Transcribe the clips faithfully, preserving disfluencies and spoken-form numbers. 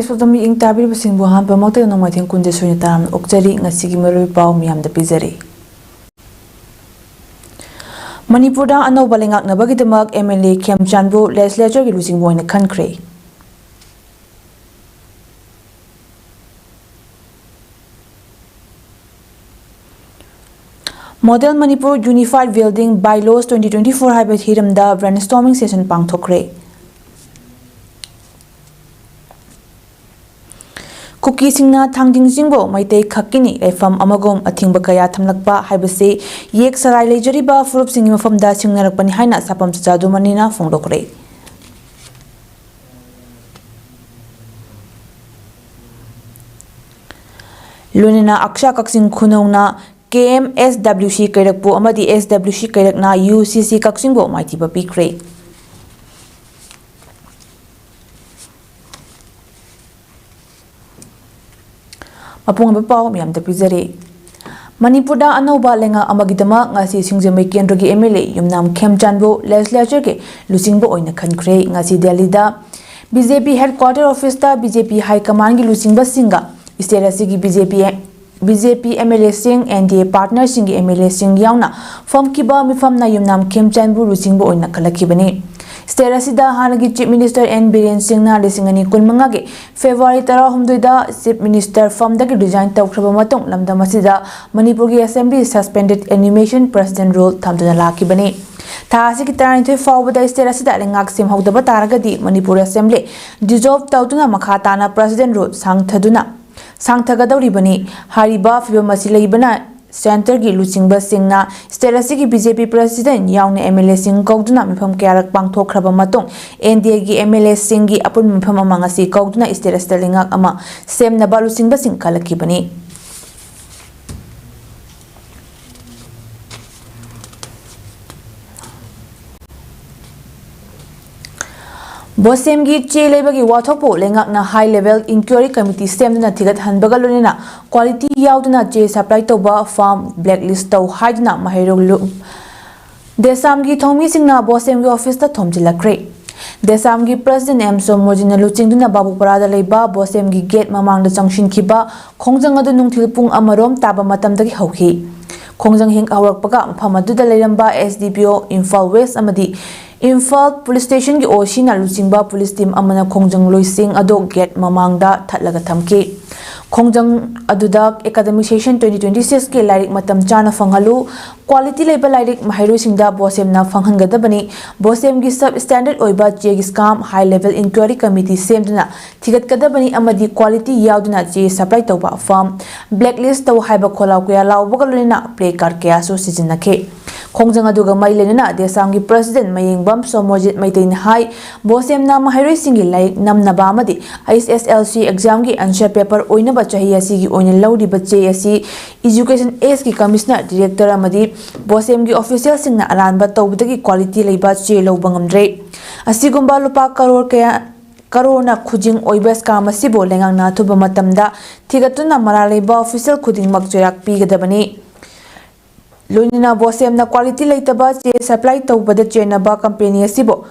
ꯁꯣꯏꯗꯅ ꯃꯤꯠꯌꯦꯡ ꯇꯥꯕꯤꯔꯤꯕꯁꯤꯡꯕꯨ ꯑꯍꯥꯟꯕꯃꯛꯇꯗ ꯅꯣꯡꯃꯥꯏꯊꯦꯝ ꯀꯨꯟꯖ ꯁꯣꯏꯅ ꯇꯔꯥꯝꯅ ꯑꯣꯛꯆꯔꯤ꯫ ꯉꯁꯤꯒꯤ ꯃꯔꯨꯑꯣꯏꯕ ꯄꯥꯎ ꯃꯤꯌꯥꯝꯗ ꯄꯤꯖꯔꯤ꯫ ꯃꯅꯤꯄꯨꯔꯗ ꯑꯅꯧꯕ ꯂꯩꯉꯥꯛꯅꯕꯒꯤꯗꯃꯛ M L A ꯈꯦꯝꯆꯥꯟꯕꯨ legislatureꯒꯤ ꯂꯨꯆꯤꯡꯕ ꯑꯣꯏꯅ ꯈꯟꯈ꯭ꯔꯦ꯫ Model Manipur Unified Building Bylaws twenty twenty-four ꯍꯥꯏꯕ ꯍꯤꯔꯝꯗ brainstorming session ꯄꯥꯡꯊꯣꯛꯈ꯭ꯔꯦ꯫ ꯀꯨꯀꯤꯁꯤꯡꯅ ꯊꯥꯡꯖꯤꯡ ꯆꯤꯡꯕꯨ ꯃꯩꯇꯩ ꯈꯛꯀꯤꯅꯤ, ꯂꯩꯐꯝ ꯑꯃꯒꯨꯝ ꯑꯊꯤꯡꯕ ꯀꯌꯥ ꯊꯝꯂꯛꯄ ꯍꯥꯏꯕꯁꯤ ꯌꯦꯛ ꯁꯂꯥꯏ ꯂꯩꯖꯔꯤꯕ ꯐꯨꯔꯨꯞꯁꯤꯡꯒꯤ ꯃꯐꯝꯗ ꯁꯤꯡꯅꯔꯛꯄꯅꯤ ꯍꯥꯏꯅ ꯁꯥꯄꯝ ꯆꯆꯥ ꯗꯨꯃꯅꯤꯅ ꯐꯣꯡꯗꯣꯛꯈ꯭ꯔꯦ꯫ ꯂꯣꯏꯅꯅ ꯑꯛꯁꯥ ꯀꯛꯆꯤꯡ ꯈꯨꯅꯧꯅ K M S W C ꯀꯩꯔꯛꯄꯨ ꯑꯃꯗꯤ S W C ꯀꯩꯔꯛꯅ U C C ꯀꯛꯆꯤꯡꯕꯨ ꯃꯥꯏꯊꯤꯕ ꯄꯤꯈ꯭ꯔꯦ꯫ ꯃꯄꯨꯡ ꯑꯣꯏꯕ ꯄꯥꯎ ꯃꯌꯥꯝꯗ ꯄꯤꯖꯔꯤ꯫ ꯃꯅꯤꯄꯨꯔꯗ ꯑꯅꯧꯕ ꯂꯩꯉꯥꯛ ꯑꯃꯒꯤꯗꯃꯛ ꯉꯁꯤ ꯁꯤꯡꯖꯃꯩ ꯀꯦꯟꯗ꯭ꯔꯒꯤ M L A ꯌꯨꯝꯅꯥꯝ ꯈꯦꯝꯆꯥꯟꯕꯨ legislatureꯒꯤ ꯂꯨꯆꯤꯡꯕ ꯑꯣꯏꯅ ꯈꯟꯈ꯭ꯔꯦ꯫ ꯉꯁꯤ ꯗꯦꯜꯂꯤꯗ B J P headquarter officeꯇ B J P high commandꯒꯤ ꯂꯨꯆꯤꯡꯕꯁꯤꯡꯒ state ꯑꯁꯤꯒꯤ B J P, B J P M L Aꯁꯤꯡ, N D A partnerꯁꯤꯡꯒꯤ M L Aꯁꯤꯡ ꯌꯥꯎꯅ ꯐꯝꯈꯤꯕ ꯃꯤꯐꯝꯅ ꯌꯨꯝꯅꯥꯝ ꯈꯦꯝꯆꯥꯟꯕꯨ ꯂꯨꯆꯤꯡꯕ ꯑꯣꯏꯅ ꯈꯜꯂꯛꯈꯤꯕꯅꯤ꯫ State ꯑꯁꯤꯗ ꯍꯥꯟꯅꯒꯤ Chief Minister N ꯕꯤꯔꯦꯟ ꯁꯤꯡꯅ ꯂꯤꯁꯤꯡ ꯑꯅꯤ ꯀꯨꯟꯃꯉꯥꯒꯤ February ꯇꯔꯥꯍꯨꯝꯗꯣꯏꯗ Chief Minister ꯐꯝꯗꯒꯤ resign ꯇꯧꯈ꯭ꯔꯕ ꯃꯇꯨꯡ ꯂꯝꯗꯝ ꯑꯁꯤꯗ ꯃꯅꯤꯄꯨꯔꯒꯤ Assembly suspended animation President rule ꯊꯝꯗꯨꯅ ꯂꯥꯛꯈꯤꯕꯅꯤ꯫ ꯊꯥ ꯑꯁꯤꯒꯤ ꯇꯔꯥꯅꯤꯊꯣꯏ ꯐꯥꯎꯕꯗ state ꯑꯁꯤꯗ ꯂꯩꯉꯥꯛ ꯁꯦꯝꯍꯧꯗꯕ ꯇꯥꯔꯒꯗꯤ ꯃꯅꯤꯄꯨꯔ Assembly dissolve ꯇꯧꯗꯨꯅ ꯃꯈꯥ ꯇꯥꯅ President rule ꯁꯥꯡꯊꯗꯨꯅ, ꯁꯥꯡꯊꯒꯗꯧꯔꯤꯕꯅꯤ꯫ ꯍꯥꯏꯔꯤꯕ ꯐꯤꯕꯝ ꯑꯁꯤ ꯂꯩꯕꯅ centreꯒꯤ ꯂꯨꯆꯤꯡꯕꯁꯤꯡꯅ state ꯑꯁꯤꯒꯤ B J P President ꯌꯥꯎꯅ M L Aꯁꯤꯡ ꯀꯧꯗꯨꯅ ꯃꯤꯐꯝ ꯀꯌꯥꯔꯛ ꯄꯥꯡꯊꯣꯛꯈ꯭ꯔꯕ ꯃꯇꯨꯡ N D Aꯒꯤ M L Aꯁꯤꯡꯒꯤ ꯑꯄꯨꯟꯕ ꯃꯤꯐꯝ ꯑꯃ ꯉꯁꯤ ꯀꯧꯗꯨꯅ state ꯑꯁꯤꯗ ꯂꯩꯉꯥꯛ ꯑꯃ ꯁꯦꯝꯅꯕ ꯂꯨꯆꯤꯡꯕꯁꯤꯡ ꯈꯜꯂꯛꯈꯤꯕꯅꯤ꯫ ꯕꯣꯁꯦꯝꯒꯤ ꯆꯦ ꯂꯩꯕꯒꯤ ꯋꯥꯊꯣꯛꯄꯨ ꯂꯩꯉꯥꯛꯅ high level inquiry committee ꯁꯦꯝꯗꯨꯅ ꯊꯤꯒꯠꯍꯟꯕꯒ ꯂꯣꯏꯅꯅ quality ꯌꯥꯎꯗꯅ ꯆꯦ supply ꯇꯧꯕ firm blacklist ꯇꯧ ꯍꯥꯏꯗꯨꯅ ꯃꯍꯩꯔꯣꯏ ꯂꯨ-, ꯗꯦꯁꯥꯝꯒꯤ ꯊꯧꯃꯤꯁꯤꯡꯅ ꯕꯣꯁꯦꯝꯒꯤ officeꯇ ꯊꯣꯝꯖꯤꯜꯂꯛꯈ꯭ꯔꯦ꯫ ꯗꯦꯁꯥꯝꯒꯤ ꯄ꯭ꯔꯁꯤꯗꯦꯟ ꯑꯦꯝ ꯁꯣꯃꯣꯖꯤꯠꯅ ꯂꯨꯆꯤꯡꯗꯨꯅ ꯕꯥꯕꯨꯄꯔꯥꯗ ꯂꯩꯕ ꯕꯣꯁꯦꯝꯒꯤ ꯒꯦꯠ ꯃꯃꯥꯡꯗ ꯆꯪꯁꯤꯟꯈꯤꯕ ꯈꯣꯡꯖꯪ ꯑꯗꯨ ꯅꯨꯡꯊꯤꯜ ꯄꯨꯡ ꯑꯃꯔꯣꯝ ꯇꯥꯕ ꯃꯇꯝꯗꯒꯤ ꯍꯧꯈꯤ꯫ ꯈꯣꯡꯖꯪ ꯍꯦꯛ ꯍꯧꯔꯛꯄꯒ ꯃꯐꯝ ꯑꯗꯨꯗ ꯂꯩꯔꯝꯕ ꯑꯦꯁ ꯗꯤ ꯄꯤ ꯑꯣ ꯏꯝꯐꯥꯜ ꯋꯦꯁ ꯑꯃꯗꯤ ꯏꯝꯐꯥꯜ ꯄꯨꯂꯤꯁ ꯁ꯭ꯇꯦꯁꯟꯒꯤ ꯑꯣ ꯁꯤꯅ ꯂꯨꯆꯤꯡꯕ ꯄꯨꯂꯤꯁ ꯇꯤꯝ ꯑꯃꯅ ꯈꯣꯡꯖꯪ ꯂꯣꯏꯁꯤꯡ ꯑꯗꯨ ꯒꯦꯠ ꯃꯃꯥꯡꯗ ꯊꯠꯂꯒ ꯊꯝꯈꯤ꯫ ꯈꯣꯡꯖꯪ ꯑꯗꯨꯗ ꯑꯦꯀꯥꯗꯃꯤꯛ ꯁꯦꯁꯟ ꯇ꯭ꯋꯦꯟꯇꯤ ꯇ꯭ꯋꯦꯟꯇꯤ ꯁꯤꯛꯁꯀꯤ ꯂꯥꯏꯔꯤꯛ ꯃꯇꯝ ꯆꯥꯅ ꯐꯪꯍꯜꯂꯨ, ꯀ꯭ꯋꯥꯂꯤꯇꯤ ꯂꯩꯕ ꯂꯥꯏꯔꯤꯛ ꯃꯍꯩꯔꯣꯏꯁꯤꯡꯗ ꯕꯣꯁꯦꯝꯅ ꯐꯪꯍꯟꯒꯗꯕꯅꯤ, ꯕꯣꯁꯦꯝꯒꯤ ꯁꯕ ꯁ꯭ꯇꯦꯟꯗꯔꯗ ꯑꯣꯏꯕ ꯆꯦꯒꯤ ꯁ꯭ꯀꯥꯝ, ꯍꯥꯏ ꯂꯦꯚꯦꯜ ꯏꯟꯀ꯭ꯋꯥꯏꯔꯤ ꯀꯃꯤꯇꯤ ꯁꯦꯝꯗꯨꯅ ꯊꯤꯒꯠꯀꯗꯕꯅꯤ ꯑꯃꯗꯤ ꯀ꯭ꯋꯥꯂꯤꯇꯤ ꯌꯥꯎꯗꯅ ꯆꯦ ꯁꯄ꯭ꯂꯥꯏ ꯇꯧꯕ ꯐꯥꯔꯝ ꯕ꯭ꯂꯦꯛ ꯂꯤꯁ ꯇꯧ ꯍꯥꯏꯕ ꯈꯣꯜꯂꯥꯎ ꯀꯌꯥ ꯂꯥꯎꯕꯒ ꯂꯣꯏꯅꯅ ꯄ꯭ꯂꯦ ꯀꯥꯔꯗ ꯀꯌꯥꯁꯨ ꯁꯤꯖꯤꯟꯅꯈꯤ꯫ ꯈꯣꯡꯖꯪ ꯑꯗꯨꯒ ꯃꯔꯤ ꯂꯩꯅꯅ ꯗꯦꯁꯥꯝꯒꯤ ꯄ꯭ꯔꯁꯤꯗꯦꯟ ꯃꯌꯦꯡꯕꯝ ꯁꯣꯃꯣꯖꯤꯠ ꯃꯩꯇꯩꯅ ꯍꯥꯏ, ꯕꯣꯁꯦꯝꯅ ꯃꯍꯩꯔꯣꯏꯁꯤꯡꯒꯤ ꯂꯥꯏꯔꯤꯛ ꯅꯝꯅꯕ ꯑꯃꯗꯤ ꯑꯩꯆ ꯑꯦꯁ ꯑꯦꯜ ꯁꯤ ꯑꯦꯛꯖꯥꯝꯒꯤ ꯑꯟꯁꯔ ꯄꯦꯄꯔ ꯑꯣꯏꯅꯕ ꯆꯍꯤ ꯑꯁꯤꯒꯤ ꯑꯣꯏꯅ ꯂꯧꯔꯤꯕ ꯆꯦ ꯑꯁꯤ ꯏꯖꯨꯀꯦꯁꯟ ꯑꯦꯁꯀꯤ ꯀꯃꯤꯁꯅꯔ, ꯗꯤꯔꯦꯛꯇꯔ ꯑꯃꯗꯤ ꯕꯣꯁꯦꯝꯒꯤ ꯑꯣꯐꯤꯁꯤꯌꯦꯜꯁꯤꯡꯅ ꯑꯔꯥꯟꯕ ꯇꯧꯕꯗꯒꯤ ꯀ꯭ꯋꯥꯂꯤꯇꯤ ꯂꯩꯕ ꯆꯦ ꯂꯧꯕ ꯉꯝꯗ꯭ꯔꯦ꯫ ꯑꯁꯤꯒꯨꯝꯕ ꯂꯨꯄꯥ ꯀꯔꯣꯔ ꯀꯌꯥ, ꯀꯔꯣꯔꯅ ꯈꯨꯖꯤꯡ ꯑꯣꯏꯕ ꯁ꯭ꯀꯥꯝ ꯑꯁꯤꯕꯨ ꯂꯩꯉꯥꯛꯅ ꯑꯊꯨꯕ ꯃꯇꯝꯗ ꯊꯤꯒꯠꯇꯨꯅ ꯃꯔꯥꯜ ꯂꯩꯕ ꯑꯣꯐꯤꯁꯤꯌꯦꯜ ꯈꯨꯗꯤꯡꯃꯛ ꯆꯩꯔꯥꯛ ꯄꯤꯒꯗꯕꯅꯤ꯫ ꯂꯣꯏꯅꯅ ꯕꯣꯁꯦꯝꯅ ꯀ꯭ꯋꯥꯂꯤꯇꯤ ꯂꯩꯇꯕ ꯆꯦ ꯁꯄ꯭ꯂꯥꯏ ꯇꯧꯕꯗ ꯆꯦꯟꯅꯕ ꯀꯝꯄꯦꯅꯤ ꯑꯁꯤꯕꯨ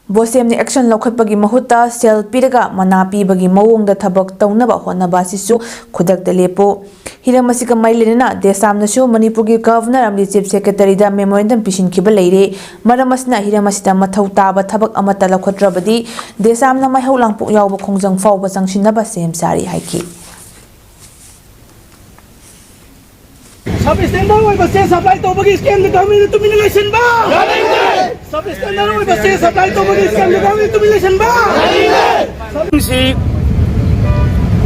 ꯕꯣꯁꯦꯝꯅ ꯑꯦꯛꯁꯟ ꯂꯧꯈꯠꯄꯒꯤ ꯃꯍꯨꯠꯇ ꯁꯦꯜ ꯄꯤꯔꯒ ꯃꯅꯥ ꯄꯤꯕꯒꯤ ꯃꯑꯣꯡꯗ ꯊꯕꯛ ꯇꯧꯅꯕ ꯍꯣꯠꯅꯕ ꯑꯁꯤꯁꯨ ꯈꯨꯗꯛꯇ ꯂꯦꯞꯄꯨ꯫ ꯍꯤꯔꯝ ꯑꯁꯤꯒ ꯃꯔꯤ ꯂꯩꯅꯅ ꯗꯦꯁꯥꯝꯅꯁꯨ ꯃꯅꯤꯄꯨꯔꯒꯤ ꯒꯚꯔꯅꯔ ꯑꯃꯗꯤ ꯆꯤꯐ ꯁꯦꯀ꯭ꯔꯦꯇꯔꯤꯗ ꯃꯦꯃꯣꯔꯦꯟꯗꯝ ꯄꯤꯁꯤꯟꯈꯤꯕ ꯂꯩꯔꯦ꯫ ꯃꯔꯝ ꯑꯁꯤꯅ ꯍꯤꯔꯝ ꯑꯁꯤꯗ ꯃꯊꯧ ꯇꯥꯕ ꯊꯕꯛ ꯑꯃꯠꯇ ꯂꯧꯈꯠꯇ꯭ꯔꯕꯗꯤ ꯗꯦꯁꯥꯝꯅ ꯃꯩꯍꯧ ꯂꯥꯡꯄꯣꯛ ꯌꯥꯎꯕ ꯈꯣꯡꯖꯪ ꯐꯥꯎꯕ ꯆꯪꯁꯤꯟꯅꯕ ꯁꯦꯝ ꯁꯥꯔꯤ ꯍꯥꯏꯈꯤ꯫ ꯁꯕ ꯁ꯭ꯇꯦꯟꯗꯔꯗ ꯑꯣꯏꯕ ꯆꯦ ꯁꯄ꯭ꯂꯥꯏ ꯇꯧꯕꯒꯤ ꯁ꯭ꯀꯦꯝꯗꯨ ꯒꯚꯔꯅꯃꯦꯟꯠꯅ ꯇꯨꯃꯤꯟꯅ ꯂꯩꯁꯤꯟꯕ꯫ ꯁꯕ ꯁ꯭ꯇꯦꯟꯗꯔꯗ ꯑꯣꯏꯕ ꯆꯦ ꯁꯄ꯭ꯂꯥꯏ ꯇꯧꯕꯒꯤ ꯁ꯭ꯀꯦꯝꯗꯨ ꯒꯚꯔꯅꯃꯦꯟꯠꯅ ꯇꯨꯃꯤꯟꯅ ꯂꯩꯁꯤꯟꯕ꯫ ꯁꯤ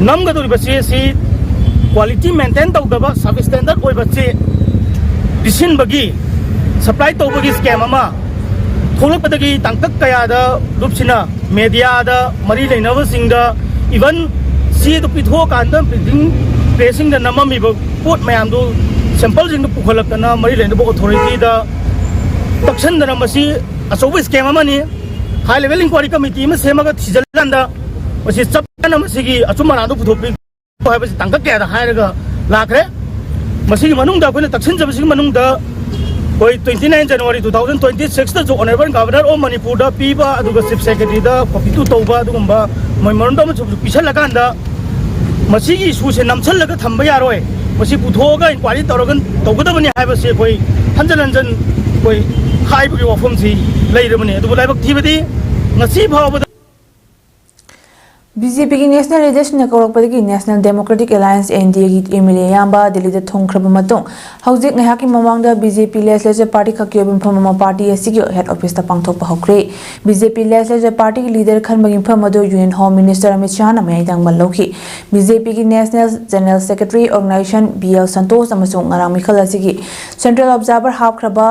ꯅꯝꯒꯗꯧꯔꯤꯕ ꯆꯦ ꯑꯁꯤ ꯀ꯭ꯋꯥꯂꯤꯇꯤ ꯃꯦꯟꯇꯦꯟ ꯇꯧꯗꯕ, ꯁꯕ ꯁ꯭ꯇꯦꯟꯗꯔꯗ ꯑꯣꯏꯕ ꯆꯦ ꯄꯤꯁꯤꯟꯕꯒꯤ, ꯁꯄ꯭ꯂꯥꯏ ꯇꯧꯕꯒꯤ ꯁ꯭ꯀꯦꯝ ꯑꯃ ꯊꯣꯛꯂꯛꯄꯗꯒꯤ ꯇꯥꯡꯀꯛ ꯀꯌꯥꯗ ꯂꯨꯞꯁꯤꯟꯅ ꯃꯦꯗꯤꯌꯥꯗ, ꯃꯔꯤ ꯂꯩꯅꯕꯁꯤꯡꯗ, ꯏꯚꯟ ꯆꯦꯗꯨ ꯄꯤꯊꯣꯛꯑꯀꯥꯟꯗ ꯄ꯭ꯔꯤꯟꯇꯤꯡ ꯄ꯭ꯔꯦꯁꯁꯤꯡꯗ ꯅꯝꯃꯝꯃꯤꯕ ꯄꯣꯠ ꯃꯌꯥꯝꯗꯨ ꯁꯦꯝꯄꯜꯁꯤꯡꯗꯨ ꯄꯨꯈꯠꯂꯛꯇꯅ ꯃꯔꯤ ꯂꯩꯅꯕ ꯑꯣꯊꯣꯔꯤꯇꯤꯗ ꯇꯛꯁꯟꯗꯅ ꯃꯁꯤ ꯑꯆꯧꯕ ꯁ꯭ꯀꯦꯝ ꯑꯃꯅꯤ꯫ ꯍꯥꯏ ꯂꯦꯚꯦꯜ ꯏꯟꯀ꯭ꯋꯥꯏꯔꯤ ꯀꯃꯤꯇꯤ ꯑꯃ ꯁꯦꯝꯃꯒ ꯊꯤꯖꯤꯜꯂꯀꯥꯟꯗ ꯃꯁꯤ ꯆꯞ ꯆꯥꯅ ꯃꯁꯤꯒꯤ ꯑꯆꯨꯝ ꯑꯔꯥꯟꯗꯨ ꯄꯨꯊꯣꯛꯄꯤ ꯍꯥꯏꯕꯁꯤ ꯇꯥꯡꯀꯛ ꯀꯌꯥꯗ ꯍꯥꯏꯔꯒ ꯂꯥꯛꯈ꯭ꯔꯦ꯫ ꯃꯁꯤꯒꯤ ꯃꯅꯨꯡꯗ ꯑꯩꯈꯣꯏꯅ ꯇꯛꯁꯤꯟꯖꯕꯁꯤꯒꯤ ꯃꯅꯨꯡꯗ ꯑꯩꯈꯣꯏ twenty nine January two thousand twenty sixꯇꯁꯨ Honourable Governor of ꯃꯅꯤꯄꯨꯔꯗ ꯄꯤꯕ, ꯑꯗꯨꯒ Chief Secretaryꯗ copy two ꯇꯧꯕ, ꯑꯗꯨꯒꯨꯝꯕ memorandum ꯑꯃꯁꯨ ꯄꯤꯁꯜꯂꯀꯥꯟꯗ ꯃꯁꯤꯒꯤ issueꯁꯦ ꯅꯝꯁꯤꯜꯂꯒ ꯊꯝꯕ ꯌꯥꯔꯣꯏ, ꯃꯁꯤ ꯄꯨꯊꯣꯛꯑꯒ inquiry ꯇꯧꯔꯒ ꯇꯧꯒꯗꯕꯅꯤ ꯍꯥꯏꯕꯁꯤ ꯑꯩꯈꯣꯏ ꯍꯟꯖꯟ ꯍꯟꯖꯟ ꯑꯩꯈꯣꯏ ꯍꯥꯏꯕꯒꯤ ꯋꯥꯐꯝꯁꯤ ꯂꯩꯔꯕꯅꯤ꯫ ꯑꯗꯨꯕꯨ ꯂꯥꯏꯕꯛ ꯊꯤꯕꯗꯤ ꯉꯁꯤ ꯐꯥꯎꯕꯗ BJPꯒꯤ National Leaderꯁꯤꯡꯅ ꯀꯧꯔꯛꯄꯗꯒꯤ National Democratic Alliance, NDAꯒꯤ MLA ꯑꯌꯥꯝꯕ ꯗꯤꯜꯂꯤꯗ ꯊꯨꯡꯈ꯭ꯔꯕ ꯃꯇꯨꯡ, ꯍꯧꯖꯤꯛ ꯉꯥꯏꯍꯥꯛꯀꯤ ꯃꯃꯥꯡꯗ BJP Legislature Party ꯈꯛꯀꯤ ꯑꯣꯏꯕ ꯃꯤꯐꯝ ꯑꯃ party ꯑꯁꯤꯒꯤ head officeꯇ ꯄꯥꯡꯊꯣꯛꯄ ꯍꯧꯈ꯭ꯔꯦ꯫ BJP Legislature Partyꯒꯤ leader ꯈꯟꯕꯒꯤ ꯃꯤꯐꯝ ꯑꯗꯨ Union Home Minister ꯑꯃꯤꯠ ꯁꯍꯥꯅ ꯃꯌꯥꯏ ꯊꯪꯕ ꯂꯧꯈꯤ꯫ BJPꯒꯤ National General Secretary Organization B L Santosh ꯑꯃꯁꯨꯡ ꯉꯔꯥꯡ ꯃꯤꯈꯜ ꯑꯁꯤꯒꯤ Central Observer ꯍꯥꯞꯈ꯭ꯔꯕ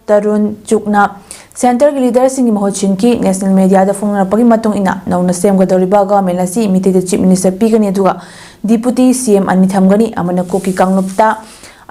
ꯇꯔꯨꯟ ꯆꯨꯛꯅ centreꯒꯤ leaderꯁꯤꯡꯒꯤ ꯃꯍꯨꯠ ꯁꯤꯟꯈꯤ꯫ National mediaꯗ ꯐꯣꯡꯅꯔꯛꯄꯒꯤ ꯃꯇꯨꯡ ꯏꯟꯅ, ꯅꯧꯅ ꯁꯦꯝꯒꯗꯧꯔꯤꯕ government ꯑꯁꯤ ꯃꯤꯇꯩꯗ Chief Minister ꯄꯤꯒꯅꯤ, ꯑꯗꯨꯒ Deputy CM ꯑꯅꯤ ꯊꯝꯒꯅꯤ, ꯑꯃꯅ ꯀꯨꯀꯤ ꯀꯥꯡꯂꯨꯞꯇ,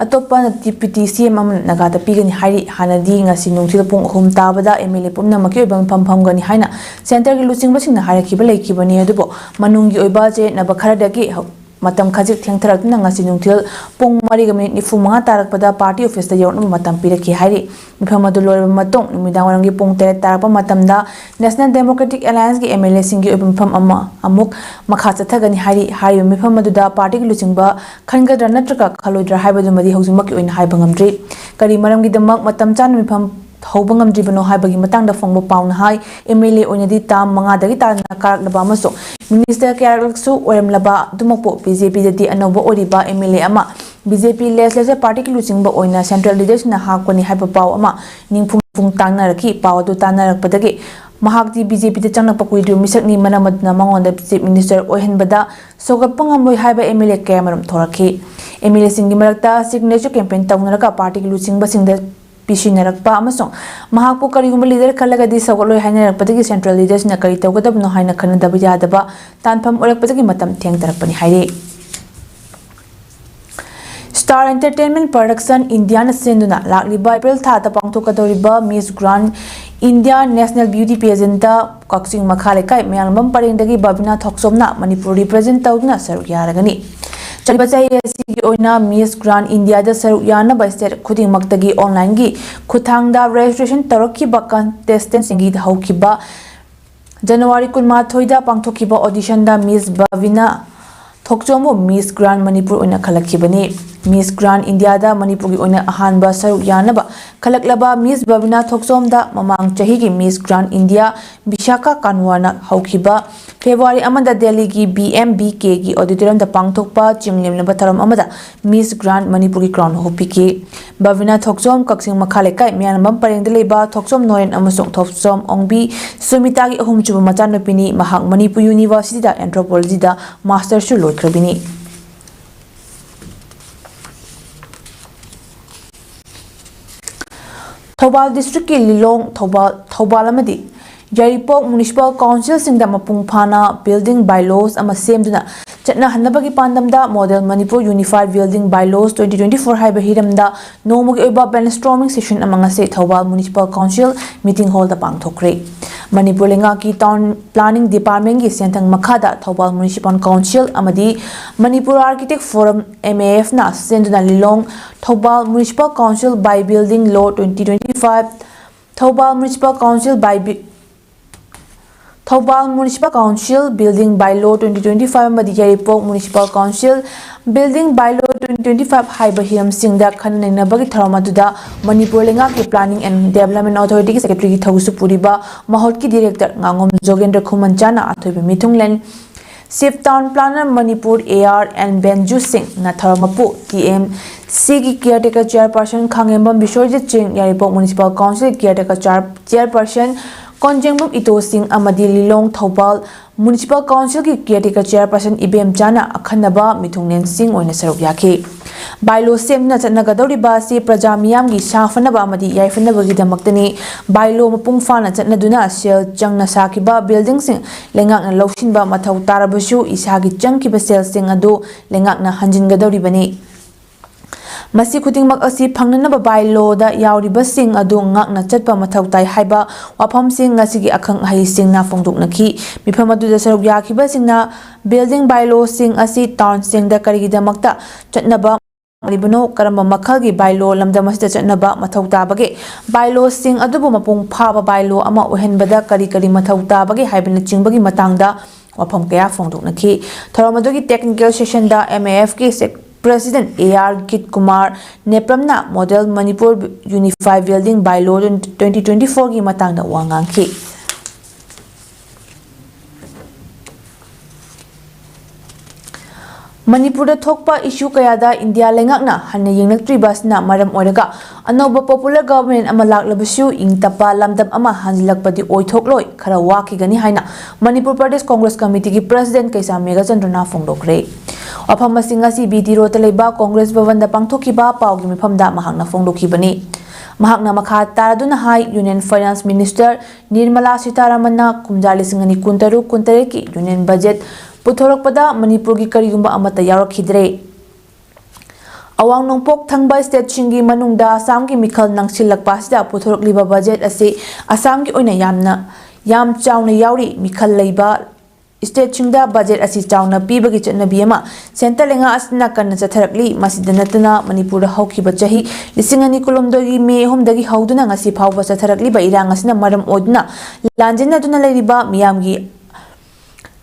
ꯑꯇꯣꯞꯄꯅ Deputy CM ꯑꯃꯅ ꯅꯥꯒꯥꯗ ꯄꯤꯒꯅꯤ ꯍꯥꯏꯔꯤ꯫ ꯍꯥꯟꯅꯗꯤ ꯉꯁꯤ ꯅꯨꯡꯊꯤꯜ ꯄꯨꯡ ꯑꯍꯨꯝ ꯇꯥꯕꯗ MLA ꯄꯨꯝꯅꯃꯛꯀꯤ ꯑꯣꯏꯕ ꯃꯐꯝ ꯐꯝꯒꯅꯤ ꯍꯥꯏꯅ centreꯒꯤ ꯂꯨꯆꯤꯡꯕꯁꯤꯡꯅ ꯍꯥꯏꯔꯛꯈꯤꯕ ꯂꯩꯈꯤꯕꯅꯤ, ꯑꯗꯨꯕꯨ ꯃꯅꯨꯡꯒꯤ ꯑꯣꯏꯕ ꯆꯌꯦꯠꯅꯕ ꯈꯔꯗꯒꯤ ꯍꯧ-, ꯃꯇꯝ ꯈꯖꯤꯛ ꯊꯦꯡꯊꯔꯛꯇꯨꯅ ꯉꯁꯤ ꯅꯨꯡꯊꯤꯜ ꯄꯨꯡ ꯃꯔꯤꯒ minute ꯅꯤꯐꯨ ꯃꯉꯥ ꯇꯥꯔꯛꯄꯗ party officeꯇ ꯌꯧꯔꯛꯅꯕ ꯃꯇꯝ ꯄꯤꯔꯛꯈꯤ ꯍꯥꯏꯔꯤ꯫ ꯃꯤꯐꯝ ꯑꯗꯨ ꯂꯣꯏꯔꯕ ꯃꯇꯨꯡ ꯅꯨꯃꯤꯗꯥꯡ ꯋꯥꯏꯔꯝꯒꯤ ꯄꯨꯡ ꯇꯔꯦꯠ ꯇꯥꯔꯛꯄ ꯃꯇꯝꯗ National Democratic Allianceꯀꯤ MLAꯁꯤꯡꯒꯤ ꯑꯣꯏꯕ ꯃꯤꯐꯝ ꯑꯃ ꯑꯃꯨꯛ ꯃꯈꯥ ꯆꯠꯊꯒꯅꯤ ꯍꯥꯏꯔꯤ꯫ ꯍꯥꯏꯔꯤꯕ ꯃꯤꯐꯝ ꯑꯗꯨꯗ partyꯒꯤ ꯂꯨꯆꯤꯡꯕ ꯈꯟꯒꯗ꯭ꯔꯥ ꯅꯠꯇ꯭ꯔꯒ ꯈꯜꯂꯣꯏꯗ꯭ꯔꯥ ꯍꯥꯏꯕꯗꯨꯃꯗꯤ ꯍꯧꯖꯤꯛꯃꯛꯀꯤ ꯑꯣꯏꯅ ꯍꯥꯏꯕ ꯉꯝꯗ꯭ꯔꯤ꯫ ꯀꯔꯤ ꯃꯔꯝꯒꯤꯗꯃꯛ ꯃꯇꯝ ꯆꯥꯅ ꯃꯤꯐꯝ ꯍꯧꯕ ꯉꯝꯗ꯭ꯔꯤꯕꯅꯣ ꯍꯥꯏꯕꯒꯤ ꯃꯇꯥꯡꯗ ꯐꯪꯕ ꯄꯥꯎꯅ ꯍꯥꯏ, MLA ꯑꯣꯏꯅꯗꯤ term ꯃꯉꯥꯗꯒꯤ ꯇꯥꯗꯅ ꯀꯥꯔꯛꯂꯕ ꯑꯃꯁꯨꯡ minister ꯀꯌꯥꯔꯛꯁꯨ ꯑꯣꯏꯔꯝꯂꯕ ꯑꯗꯨꯃꯛꯄꯨ BJPꯗꯗꯤ ꯑꯅꯧꯕ ꯑꯣꯏꯔꯤꯕ MLA ꯑꯃ BJP Legislature Partyꯒꯤ ꯂꯨꯆꯤꯡꯕ ꯑꯣꯏꯅ central leaderꯁꯤꯡꯅ ꯍꯥꯞꯀꯅꯤ ꯍꯥꯏꯕ ꯄꯥꯎ ꯑꯃ ꯅꯤꯡꯐꯨꯡ ꯅꯤꯡꯐꯨꯡ ꯇꯥꯡꯅꯔꯛꯈꯤ꯫ ꯄꯥꯎ ꯑꯗꯨ ꯇꯥꯟꯅꯔꯛꯄꯗꯒꯤ ꯃꯍꯥꯛꯇꯤ BJPꯗ ꯆꯪꯂꯛꯄ ꯀꯨꯏꯗ꯭ꯔꯤꯕ ꯃꯤꯁꯛꯅꯤ, ꯃꯔꯝ ꯑꯗꯨꯅ ꯃꯉꯣꯟꯗ Chief Minister ꯑꯣꯏꯍꯟꯕꯗ ꯁꯧꯒꯠꯄ ꯉꯝꯂꯣꯏ ꯍꯥꯏꯕ MLA ꯀꯌꯥꯃꯔꯨꯝ ꯊꯣꯔꯛꯈꯤ꯫ MLAꯁꯤꯡꯒꯤ ꯃꯔꯛꯇ signature campaign ꯇꯧꯅꯔꯒ partyꯒꯤ ꯂꯨꯆꯤꯡꯕꯁꯤꯡꯗ ꯄꯤꯁꯤꯟꯅꯔꯛꯄ ꯑꯃꯁꯨꯡ ꯃꯍꯥꯛꯄꯨ ꯀꯔꯤꯒꯨꯝꯕ leader ꯈꯜꯂꯒꯗꯤ ꯁꯧꯒꯠꯂꯣꯏ ꯍꯥꯏꯅꯔꯛꯄꯗꯒꯤ central leaderꯁꯤꯡꯅ ꯀꯔꯤ ꯇꯧꯒꯗꯕꯅꯣ ꯍꯥꯏꯅ ꯈꯟꯅꯗꯕ ꯌꯥꯗꯕ ꯇꯥꯟꯐꯝ ꯑꯣꯏꯔꯛꯄꯗꯒꯤ ꯃꯇꯝ ꯊꯦꯡꯊꯔꯛꯄꯅꯤ ꯍꯥꯏꯔꯤ꯫ Star Entertainment Production Indiaꯅ ꯁꯤꯟꯗꯨꯅ ꯂꯥꯛꯂꯤꯕ April ꯊꯥꯗ ꯄꯥꯡꯊꯣꯛꯀꯗꯧꯔꯤꯕ Miss Grand India National Beauty Pageantꯇ ꯀꯛꯆꯤꯡ ꯃꯈꯥ ꯂꯩꯀꯥꯏ ꯃꯌꯥꯡꯂꯝꯕꯝ ꯄꯔꯦꯡꯗꯒꯤ ꯕꯕꯤꯅꯥ ꯊꯣꯛꯆꯣꯝꯅ ꯃꯅꯤꯄꯨꯔ represent ꯇꯧꯗꯨꯅ ꯁꯔꯨꯛ ꯌꯥꯔꯒꯅꯤ꯫ ꯆꯠꯂꯤꯕ ꯆꯍꯤ ꯑꯁꯤꯒꯤ ꯑꯣꯏꯅ Miss Grand India ꯗ ꯁꯔꯨꯛ ꯌꯥꯅꯕ state ꯈꯨꯗꯤꯡꯃꯛꯇꯒꯤ online ꯒꯤ ꯈꯨꯠꯊꯥꯡꯗ registration ꯇꯧꯔꯛꯈꯤꯕ contestant ꯁꯤꯡꯒꯤ ꯍꯧꯈꯤꯕ January ꯀꯨꯟꯃꯥꯊꯣꯏꯗ ꯄꯥꯡꯊꯣꯛꯈꯤꯕ audition ꯗ Miss ꯕꯕꯤꯅꯥ ꯊꯣꯛꯆꯣꯝꯕꯨ Miss Grand Manipur ꯑꯣꯏꯅ ꯈꯜꯂꯛꯈꯤꯕꯅꯤ꯫ Miss Grand India ꯗ ꯃꯅꯤꯄꯨꯔꯒꯤ ꯑꯣꯏꯅ ꯑꯍꯥꯟꯕ ꯁꯔꯨꯛ ꯌꯥꯅꯕ ꯈꯜꯂꯛꯂꯕ Miss ꯕꯕꯤꯅꯥ ꯊꯣꯛꯆꯣꯝꯗ ꯃꯃꯥꯡ ꯆꯍꯤꯒꯤ Miss Grand India ꯕꯤꯁꯥꯈꯥ ꯀꯥꯟꯋꯥꯅ ꯍꯧꯈꯤꯕ February ꯑꯃꯗ ꯗꯦꯜꯂꯤꯒꯤ B M B K ꯒꯤ auditorium ꯗ ꯄꯥꯡꯊꯣꯛꯄ ꯆꯤꯡꯂꯦꯝꯅꯕ ꯊꯧꯔꯝ ꯑꯃꯗ Miss Grand Manipur ꯒꯤ crown ꯍꯨꯞꯄꯤꯈꯤ꯫ ꯕꯕꯤꯅꯥ ꯊꯣꯛꯆꯣꯝ, ꯀꯛꯆꯤꯡ ꯃꯈꯥ ꯂꯩꯀꯥꯏ ꯃꯌꯥꯝꯕꯝ ꯄꯔꯦꯡꯗ ꯂꯩꯕ ꯊꯣꯛꯆꯣꯝ ꯅꯣꯔꯦꯟ ꯑꯃꯁꯨꯡ ꯊꯣꯛꯆꯣꯝ ꯑꯣꯡꯕꯤ ꯁꯨꯃꯤꯇꯥꯒꯤ ꯑꯍꯨꯝꯁꯨꯕ ꯃꯆꯥꯅꯨꯄꯤꯅꯤ꯫ ꯃꯍꯥꯛ ꯃꯅꯤꯄꯨꯔ University ꯗ Anthropology ꯗ master ꯁꯨ ꯂꯣꯏꯈ꯭ꯔꯕꯤꯅꯤ꯫ ꯊꯧꯕꯥꯜ district ꯀꯤ ꯂꯤꯂꯣꯡ, ꯊꯧꯕꯥꯜ, ꯊꯧꯕꯥꯜ ꯑꯃꯗꯤ ꯌꯥꯏꯔꯤꯄꯣꯛ Municipal Council ꯁꯤꯡꯗ ꯃꯄꯨꯡ ꯐꯥꯅ building bylaws ꯑꯃ ꯁꯦꯝꯗꯨꯅ ꯆꯠꯅꯍꯟꯅꯕꯒꯤ ꯄꯥꯟꯗꯝꯗ Model Manipur Unified Building Bylaws twenty twenty-four ꯍꯥꯏꯕ ꯍꯤꯔꯝꯗ ꯅꯣꯡꯃꯒꯤ ꯑꯣꯏꯕ brainstorming session ꯑꯃ ꯉꯁꯤ Thoubal Municipal Council meeting hall ꯗ ꯄꯥꯡꯊꯣꯛꯈ꯭ꯔꯦ꯫ ꯃꯅꯤꯄꯨꯔ ꯂꯩꯉꯥꯛꯀꯤ Town Planning Department ꯀꯤ ꯁꯦꯟꯊꯪ ꯃꯈꯥꯗ ꯊꯧꯕꯥꯜ Municipal Council ꯑꯃꯗꯤ Manipur Architect Forum, M A F ꯅ ꯁꯦꯝꯗꯨꯅ ꯂꯤꯂꯣꯡ Thoubal Municipal Council by Building Law twenty twenty-five, Thoubal Municipal Council by Bi-, Thoubal Municipal Council Building Bylaw twenty twenty-five ꯑꯃꯗꯤ ꯌꯥꯏꯔꯤꯄꯣꯛ Municipal Council Building Bylaw twenty twenty-five ꯍꯥꯏꯕ ꯍꯤꯔꯝꯁꯤꯡꯗ ꯈꯟꯅ ꯅꯩꯅꯕꯒꯤ ꯊꯧꯔꯝ ꯑꯗꯨꯗ ꯃꯅꯤꯄꯨꯔ ꯂꯩꯉꯥꯛꯀꯤ Planning and Development Authority ꯒꯤ Secretary ꯒꯤ ꯊꯧꯁꯨ ꯄꯨꯔꯤꯕ ꯃꯍꯨꯠꯀꯤ Director ꯉꯥꯉꯣꯝ ꯖꯣꯒꯦꯟꯗ꯭ꯔ ꯈꯨꯃꯟꯆꯥꯅ ꯑꯊꯣꯏꯕ ꯃꯤꯊꯨꯡꯂꯦꯟ, Chief Town Planner Manipur A R N ꯕꯦꯟꯖꯨ ꯁꯤꯡꯅ ꯊꯧꯔꯝ ꯃꯄꯨ, T M C ꯒꯤ Caretaker Chairperson ꯈꯥꯉꯦꯝꯕꯝ ꯕꯤꯁ꯭ꯋꯖꯤꯠ ꯁꯤꯡ, ꯌꯥꯏꯔꯤꯄꯣꯛ Municipal Council Caretaker Chair-, Chairperson ꯀꯣꯟꯖꯦꯡꯕꯝ ꯏꯇꯣ ꯁꯤꯡ ꯑꯃꯗꯤ ꯂꯤꯂꯣꯡ ꯊꯧꯕꯥꯜ Municipal Council ꯒꯤ Caretaker Chairperson ꯏꯕꯦꯝꯆꯥꯅ ꯑꯈꯟꯅꯕ ꯃꯤꯊꯨꯡꯂꯦꯟꯁꯤꯡ ꯑꯣꯏꯅ ꯁꯔꯨꯛ ꯌꯥꯈꯤ꯫ Bylaw ꯁꯦꯝꯗꯨꯅ ꯆꯠꯅꯒꯗꯧꯔꯤꯕ ꯑꯁꯤ ꯄ꯭ꯔꯖꯥ ꯃꯤꯌꯥꯝꯒꯤ ꯁꯥꯐꯅꯕ ꯑꯃꯗꯤ ꯌꯥꯏꯐꯅꯕꯒꯤꯗꯃꯛꯇꯅꯤ꯫ Bylaw ꯃꯄꯨꯡ ꯐꯥꯅ ꯆꯠꯅꯗꯨꯅ ꯁꯦꯜ ꯆꯪꯅ ꯁꯥꯈꯤꯕ building ꯁꯤꯡ ꯂꯩꯉꯥꯛꯅ ꯂꯧꯁꯤꯟꯕ ꯃꯊꯧ ꯇꯥꯔꯕꯁꯨ ꯏꯁꯥꯒꯤ ꯆꯪꯈꯤꯕ ꯁꯦꯜꯁꯤꯡ ꯑꯗꯨ ꯂꯩꯉꯥꯛꯅ ꯍꯟꯖꯤꯟꯒꯗꯧꯔꯤꯕꯅꯤ꯫ ꯃꯁꯤ ꯈꯨꯗꯤꯡꯃꯛ ꯑꯁꯤ ꯐꯪꯅꯅꯕ ꯕꯥꯏꯂꯣꯗ ꯌꯥꯎꯔꯤꯕꯁꯤꯡ ꯑꯗꯨ ꯉꯥꯛꯅ ꯆꯠꯄ ꯃꯊꯧ ꯇꯥꯏ ꯍꯥꯏꯕ ꯋꯥꯐꯝꯁꯤꯡ ꯉꯁꯤꯒꯤ ꯑꯈꯪ ꯑꯍꯩꯁꯤꯡꯅ ꯐꯣꯡꯗꯣꯛꯅꯈꯤ꯫ ꯃꯤꯐꯝ ꯑꯗꯨꯗ ꯁꯔꯨꯛ ꯌꯥꯈꯤꯕꯁꯤꯡꯅ ꯕꯤꯜꯗꯤꯡ ꯕꯥꯏꯂꯣꯁꯤꯡ ꯑꯁꯤ ꯇꯥꯎꯟꯁꯤꯡꯗ ꯀꯔꯤꯒꯤꯗꯃꯛꯇ ꯆꯠꯅꯕ ꯂꯩꯕꯅꯣ, ꯀꯔꯝꯕ ꯃꯈꯜꯒꯤ ꯕꯥꯏꯂꯣ ꯂꯝꯗꯝ ꯑꯁꯤꯗ ꯆꯠꯅꯕ ꯃꯊꯧ ꯇꯥꯕꯒꯦ, ꯕꯥꯏꯂꯣꯁꯤꯡ ꯑꯗꯨꯕꯨ ꯃꯄꯨꯡ ꯐꯥꯕ ꯕꯥꯏꯂꯣ ꯑꯃ ꯑꯣꯏꯍꯟꯕꯗ ꯀꯔꯤ ꯀꯔꯤ ꯃꯊꯧ ꯇꯥꯕꯒꯦ ꯍꯥꯏꯕꯅꯆꯤꯡꯕꯒꯤ ꯃꯇꯥꯡꯗ ꯋꯥꯐꯝ ꯀꯌꯥ ꯐꯣꯡꯗꯣꯛꯅꯈꯤ꯫ ꯊꯧꯔꯝ ꯑꯗꯨꯒꯤ technical sessionꯗ M A F ꯀꯤ sec-, president A R ꯒꯤꯠ Kumar ꯅꯦꯄ꯭ꯔꯝꯅ Model Manipur Unified Building Bylaw twenty twenty-fourꯒꯤ ꯃꯇꯥꯡꯗ ꯋꯥ ꯉꯥꯡꯈꯤ꯫ ꯃꯅꯤꯄꯨꯔꯗ ꯊꯣꯛꯄ issue ꯀꯌꯥꯗ ꯏꯟꯗꯤꯌꯥ ꯂꯩꯉꯥꯛꯅ ꯍꯟꯅ ꯌꯦꯡꯂꯛꯇ꯭ꯔꯤꯕ ꯑꯁꯤꯅ ꯃꯔꯝ ꯑꯣꯏꯔꯒ ꯑꯅꯧꯕ popular government ꯑꯃ ꯂꯥꯛꯂꯕꯁꯨ ꯏꯪ ꯇꯞꯄ ꯂꯝꯗꯝ ꯑꯃ ꯍꯟꯖꯤꯜꯂꯛꯄꯗꯤ ꯑꯣꯏꯊꯣꯛꯂꯣꯏ, ꯈꯔ ꯋꯥꯈꯤꯒꯅꯤ ꯍꯥꯏꯅ ꯃꯅꯤꯄꯨꯔ ꯄ꯭ꯔꯗꯦꯁ ꯀꯣꯡꯒ꯭ꯔꯦꯁ ꯀꯃꯤꯇꯤꯒꯤ president ꯀꯩꯁꯥꯝ ꯃꯦꯘꯆꯟꯗ꯭ꯔꯅ ꯐꯣꯡꯗꯣꯛꯈ꯭ꯔꯦ꯫ ꯋꯥꯐꯝ ꯑꯁꯤ ꯉꯁꯤ B T Roadꯇ ꯂꯩꯕ ꯀꯣꯡꯒ꯭ꯔꯦꯁ ꯚꯕꯟꯗ ꯄꯥꯡꯊꯣꯛꯈꯤꯕ ꯄꯥꯎꯒꯤ ꯃꯤꯐꯝꯗ ꯃꯍꯥꯛꯅ ꯐꯣꯡꯗꯣꯛꯈꯤꯕꯅꯤ꯫ ꯃꯍꯥꯛꯅ ꯃꯈꯥ ꯇꯥꯔꯗꯨꯅ ꯍꯥꯏ, Union Finance Minister ꯅꯤꯔꯃꯂꯥ ꯁꯤꯇꯥꯔꯥꯃꯟꯅ ꯀꯨꯝꯖꯥ ꯂꯤꯁꯤꯡ ꯑꯅꯤ ꯀꯨꯟꯇꯔꯨꯛ ꯀꯨꯟꯇꯔꯦꯠꯀꯤ Union Budget ꯄꯨꯊꯣꯔꯛꯄꯗ ꯃꯅꯤꯄꯨꯔꯒꯤ ꯀꯔꯤꯒꯨꯝꯕ ꯑꯃꯠꯇ ꯌꯥꯎꯔꯛꯈꯤꯗ꯭ꯔꯦ꯫ ꯑꯋꯥꯡ ꯅꯣꯡꯄꯣꯛ ꯊꯪꯕ stateꯁꯤꯡꯒꯤ ꯃꯅꯨꯡꯗ ꯑꯁꯥꯝꯒꯤ ꯃꯤꯈꯜ ꯅꯪꯁꯤꯜꯂꯛꯄ ꯑꯁꯤꯗ ꯄꯨꯊꯣꯔꯛꯂꯤꯕ budget ꯑꯁꯤ ꯑꯁꯥꯝꯒꯤ ꯑꯣꯏꯅ ꯌꯥꯝꯅ, ꯌꯥꯝ ꯆꯥꯎꯅ ꯌꯥꯎꯔꯤ꯫ ꯃꯤꯈꯜ ꯂꯩꯕ stateꯁꯤꯡꯗ budget ꯑꯁꯤ ꯆꯥꯎꯅ ꯄꯤꯕꯒꯤ ꯆꯠꯅꯕꯤ ꯑꯃ centre ꯂꯩꯉꯥꯛ ꯑꯁꯤꯅ ꯀꯟꯅ ꯆꯠꯊꯔꯛꯂꯤ꯫ ꯃꯁꯤꯗ ꯅꯠꯇꯅ ꯃꯅꯤꯄꯨꯔꯗ ꯍꯧꯈꯤꯕ ꯆꯍꯤ ꯂꯤꯁꯤꯡ ꯑꯅꯤ ꯀꯨꯟꯍꯨꯝꯗꯣꯏꯒꯤ ꯃꯦ ꯑꯍꯨꯝꯗꯒꯤ ꯍꯧꯗꯨꯅ ꯉꯁꯤ ꯐꯥꯎꯕ ꯆꯠꯊꯔꯛꯂꯤꯕ ꯏꯔꯥꯡ ꯑꯁꯤꯅ ꯃꯔꯝ ꯑꯣꯏꯗꯨꯅ ꯂꯥꯟꯖꯦꯟꯅꯗꯨꯅ ꯂꯩꯔꯤꯕ ꯃꯤꯌꯥꯝꯒꯤ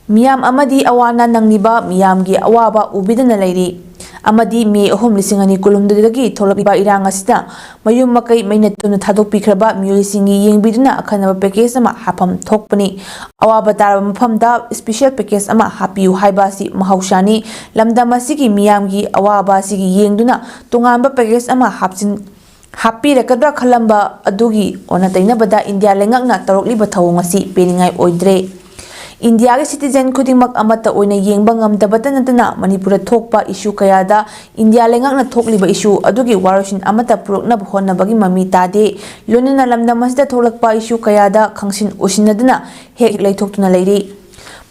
ꯃꯤꯌꯥꯝ ꯑꯃꯗꯤ ꯑꯋꯥ ꯑꯅꯥ ꯅꯪꯂꯤꯕ ꯃꯤꯌꯥꯝꯒꯤ ꯑꯋꯥꯕ ꯎꯕꯤꯗꯅ ꯂꯩꯔꯤ꯫ ꯑꯃꯗꯤ ꯃꯦ ꯑꯍꯨꯝ, ꯂꯤꯁꯤꯡ ꯑꯅꯤ ꯀꯨꯟꯍꯨꯝꯗꯣꯏꯗꯒꯤ ꯊꯣꯛꯂꯛꯂꯤꯕ ꯏꯔꯥꯡ ꯑꯁꯤꯗ ꯃꯌꯨꯝ ꯃꯀꯩ ꯃꯩꯅ ꯇꯨꯅ ꯊꯥꯗꯣꯛꯄꯤꯈ꯭ꯔꯕ ꯃꯤꯑꯣꯏꯁꯤꯡꯒꯤ ꯌꯦꯡꯕꯤꯗꯨꯅ ꯑꯈꯟꯅꯕ package ꯑꯃ ꯍꯥꯞꯐꯝ ꯊꯣꯛꯄꯅꯤ꯫ ꯑꯋꯥꯕ ꯇꯥꯔꯕ ꯃꯐꯝꯗ special package ꯑꯃ ꯍꯥꯞꯄꯤꯌꯨ ꯍꯥꯏꯕ ꯑꯁꯤ ꯃꯍꯧꯁꯥꯅꯤ꯫ ꯂꯝꯗꯝ ꯑꯁꯤꯒꯤ ꯃꯤꯌꯥꯝꯒꯤ ꯑꯋꯥꯕ ꯑꯁꯤꯒꯤ ꯌꯦꯡꯗꯨꯅ ꯇꯣꯉꯥꯟꯕ package ꯑꯃ ꯍꯥꯞꯆꯤꯟ-, ꯍꯥꯞꯄꯤꯔꯛꯀꯗ꯭ꯔꯥ ꯈꯜꯂꯝꯕ ꯑꯗꯨꯒꯤ ꯑꯣꯟꯅ ꯇꯩꯅꯕꯗ ꯏꯟꯗꯤꯌꯥ ꯂꯩꯉꯥꯛꯅ ꯇꯧꯔꯛꯂꯤꯕ ꯊꯧꯑꯣꯡ ꯑꯁꯤ ꯄꯦꯟꯅꯤꯡꯉꯥꯏ ꯑꯣꯏꯗ꯭ꯔꯦ꯫ ꯏꯟꯗꯤꯌꯥꯒꯤ citizen ꯈꯨꯗꯤꯡꯃꯛ ꯑꯃꯠꯇ ꯑꯣꯏꯅ ꯌꯦꯡꯕ ꯉꯝꯗꯕꯇ ꯅꯠꯇꯅ ꯃꯅꯤꯄꯨꯔꯗ ꯊꯣꯛꯄ issue ꯀꯌꯥꯗ ꯏꯟꯗꯤꯌꯥ ꯂꯩꯉꯥꯛꯅ ꯊꯣꯛꯂꯤꯕ issue ꯑꯗꯨꯒꯤ ꯋꯥꯔꯣꯏꯁꯤꯟ ꯑꯃꯠꯇ ꯄꯨꯔꯛꯅꯕ ꯍꯣꯠꯅꯕꯒꯤ ꯃꯃꯤ ꯇꯥꯗꯦ꯫ ꯂꯣꯏꯅꯅ ꯂꯝꯗꯝ ꯑꯁꯤꯗ ꯊꯣꯛꯂꯛꯄ issue ꯀꯌꯥꯗ ꯈꯪꯁꯤꯟ ꯎꯁꯤꯟꯅꯗꯨꯅ ꯍꯦꯛ ꯂꯩꯊꯣꯛꯇꯨꯅ ꯂꯩꯔꯤ꯫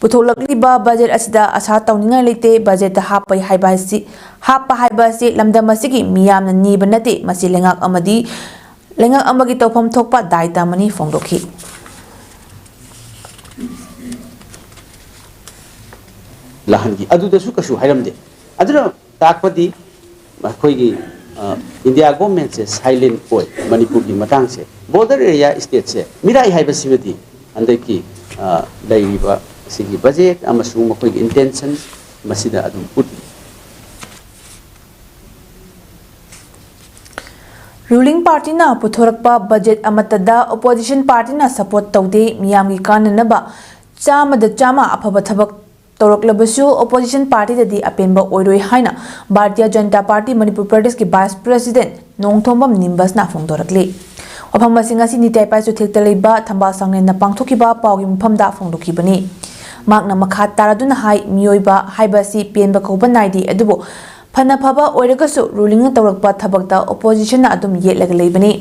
ꯄꯨꯊꯣꯛꯂꯛꯂꯤꯕ ꯕꯖꯦꯠ ꯑꯁꯤꯗ ꯑꯁꯥ ꯇꯧꯅꯤꯡꯉꯥꯏ ꯂꯩꯇꯦ꯫ ꯕꯖꯦꯠꯇ ꯍꯥꯞꯄ ꯍꯥꯏꯕ ꯑꯁꯤ, ꯍꯥꯞꯄ ꯍꯥꯏꯕ ꯑꯁꯤ ꯂꯝꯗꯝ ꯑꯁꯤꯒꯤ ꯃꯤꯌꯥꯝꯅ ꯅꯤꯕ ꯅꯠꯇꯦ꯫ ꯃꯁꯤ ꯂꯩꯉꯥꯛ ꯑꯃꯗꯤ, ꯂꯩꯉꯥꯛ ꯑꯃꯒꯤ ꯇꯧꯐꯝ ꯊꯣꯛꯄ ꯗꯥꯏꯇ ꯑꯃꯅꯤ ꯐꯣꯡꯗꯣꯛꯈꯤ꯫ ꯂꯥꯛꯍꯟꯈꯤ꯫ ꯑꯗꯨꯗꯁꯨ ꯀꯩꯁꯨ ꯍꯥꯏꯔꯝꯗꯦ꯫ ꯑꯗꯨꯅ ꯇꯥꯛꯄꯗꯤ ꯑꯩꯈꯣꯏꯒꯤ, ꯑ, ꯏꯟꯗꯤꯌꯥ ꯒꯣꯔꯃꯦꯟꯁꯦ ꯁꯥꯏꯂꯦꯟ ꯑꯣꯏ ꯃꯅꯤꯄꯨꯔꯒꯤ ꯃꯇꯥꯡꯁꯦ꯫ ꯕꯣꯔꯗꯔ ꯑꯦꯔꯤꯌꯥ ꯁ꯭ꯇꯦꯠꯁꯦ ꯃꯤꯔꯥꯏ ꯍꯥꯏꯕꯁꯤꯃꯗꯤ ꯍꯟꯗꯛꯀꯤ, ꯑ, ꯂꯩꯔꯤꯕ ꯑꯁꯤꯒꯤ ꯕꯖꯦꯠ ꯑꯃꯁꯨꯡ ꯃꯈꯣꯏꯒꯤ ꯏꯟꯇꯦꯟꯁꯟ ꯃꯁꯤꯗ ꯑꯗꯨꯝ ꯎꯠꯂꯤ꯫ ꯔꯨꯂꯤꯡ ꯄꯥꯔꯇꯤꯅ ꯄꯨꯊꯣꯔꯛꯄ ꯕꯖꯦꯠ ꯑꯃꯠꯇꯗ ꯑꯣꯄꯣꯖꯤꯁꯟ ꯄꯥꯔꯇꯤꯅ ꯁꯄꯣꯔꯠ ꯇꯧꯗꯦ꯫ ꯃꯤꯌꯥꯝꯒꯤ ꯀꯥꯟꯅꯅꯕ ꯆꯥꯝꯃꯗ ꯆꯥꯝꯃ ꯑꯐꯕ ꯊꯕꯛ ꯇꯧꯔꯛꯂꯕꯁꯨ ꯑꯣꯄꯣꯖꯤꯁꯟ ꯄꯥꯔꯇꯤꯗꯗꯤ ꯑꯄꯦꯟꯕ ꯑꯣꯏꯔꯣꯏ ꯍꯥꯏꯅ ꯚꯥꯔꯇꯤꯌ ꯖꯅꯇꯥ ꯄꯥꯔꯇꯤ ꯃꯅꯤꯄꯨꯔ ꯄ꯭ꯔꯗꯦꯁꯀꯤ ꯚꯥꯏꯁ ꯄ꯭ꯔꯦꯁꯤꯗꯦꯟꯠ ꯅꯣꯡꯊꯣꯝꯕꯝ ꯅꯤꯝꯕꯁꯅ ꯐꯣꯡꯗꯣꯔꯛꯂꯤ꯫ ꯋꯥꯐꯝ ꯑꯁꯤ ꯉꯁꯤ ꯅꯤꯇꯥꯏ ꯄꯥꯏꯆꯨ ꯊꯦꯛꯇ ꯂꯩꯕ ꯊꯝꯕꯥꯜ ꯁꯪꯂꯦꯟꯗ ꯄꯥꯡꯊꯣꯛꯈꯤꯕ ꯄꯥꯎꯒꯤ ꯃꯐꯝꯗ ꯐꯣꯡꯗꯣꯛꯈꯤꯕꯅꯤ꯫ ꯃꯍꯥꯛꯅ ꯃꯈꯥ ꯇꯥꯔꯗꯨꯅ ꯍꯥꯏ, ꯃꯤꯑꯣꯏꯕ ꯍꯥꯏꯕ ꯑꯁꯤ ꯄꯦꯟꯕ ꯀꯧꯕ ꯅꯥꯏꯗꯦ, ꯑꯗꯨꯕꯨ ꯐꯅ ꯐꯕ ꯑꯣꯏꯔꯒꯁꯨ ꯔꯨꯂꯤꯡꯅ ꯇꯧꯔꯛꯄ ꯊꯕꯛꯇ ꯑꯣꯄꯣꯖꯤꯁꯟꯅ ꯑꯗꯨꯝ ꯌꯦꯠꯂꯒ ꯂꯩꯕꯅꯤ꯫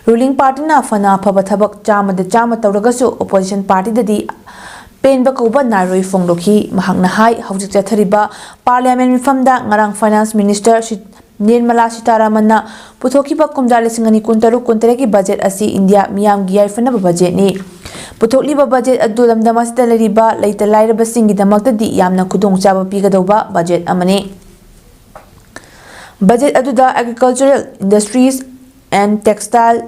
ꯔꯨꯂꯤꯡ ꯄꯥꯔꯇꯤꯅ ꯐꯅ ꯐꯕ ꯊꯕꯛ ꯆꯥꯝꯃꯗ ꯆꯥꯝꯃ ꯇꯧꯔꯒꯁꯨ ꯑꯣꯄꯣꯖꯤꯁꯟ ꯄꯥꯔꯇꯤꯗꯗꯤ ꯄꯦꯟꯕ ꯀꯧꯕ ꯅꯥꯏꯔꯣꯏ ꯐꯣꯡꯗꯣꯛꯈꯤ꯫ ꯃꯍꯥꯛꯅ ꯍꯥꯏ, ꯍꯧꯖꯤꯛ ꯆꯠꯊꯔꯤꯕ ꯄꯥꯔꯂꯤꯌꯥꯃꯦꯟ ꯃꯤꯐꯝꯗ ꯉꯔꯥꯡ ꯐꯥꯏꯅꯥꯟꯁ ꯃꯤꯅꯤꯁꯇꯔ ꯁꯤ-, ꯅꯤꯔꯃꯂꯥ ꯁꯤꯇꯥꯔꯥꯃꯟꯅ ꯄꯨꯊꯣꯛꯈꯤꯕ ꯀꯨꯝꯖꯥ ꯂꯤꯁꯤꯡ ꯑꯅꯤ ꯀꯨꯟꯇꯔꯨꯛ ꯀꯨꯟꯇꯔꯦꯠꯀꯤ ꯕꯖꯦꯠ ꯑꯁꯤ ꯏꯟꯗꯤꯌꯥ ꯃꯤꯌꯥꯝꯒꯤ ꯌꯥꯏꯐꯅꯕ ꯕꯖꯦꯠꯅꯤ꯫ ꯄꯨꯊꯣꯛꯂꯤꯕ ꯕꯖꯦꯠ ꯑꯗꯨ ꯂꯝꯗꯝ ꯑꯁꯤꯗ ꯂꯩꯔꯤꯕ ꯂꯩꯇ ꯂꯥꯏꯔꯕꯁꯤꯡꯒꯤꯗꯃꯛꯇꯗꯤ ꯌꯥꯝꯅ ꯈꯨꯗꯣꯡꯆꯥꯕ ꯄꯤꯒꯗꯧꯕ ꯕꯖꯦꯠ ꯑꯃꯅꯤ꯫ ꯕꯖꯦꯠ ꯑꯗꯨꯗ agricultural, industries and textile,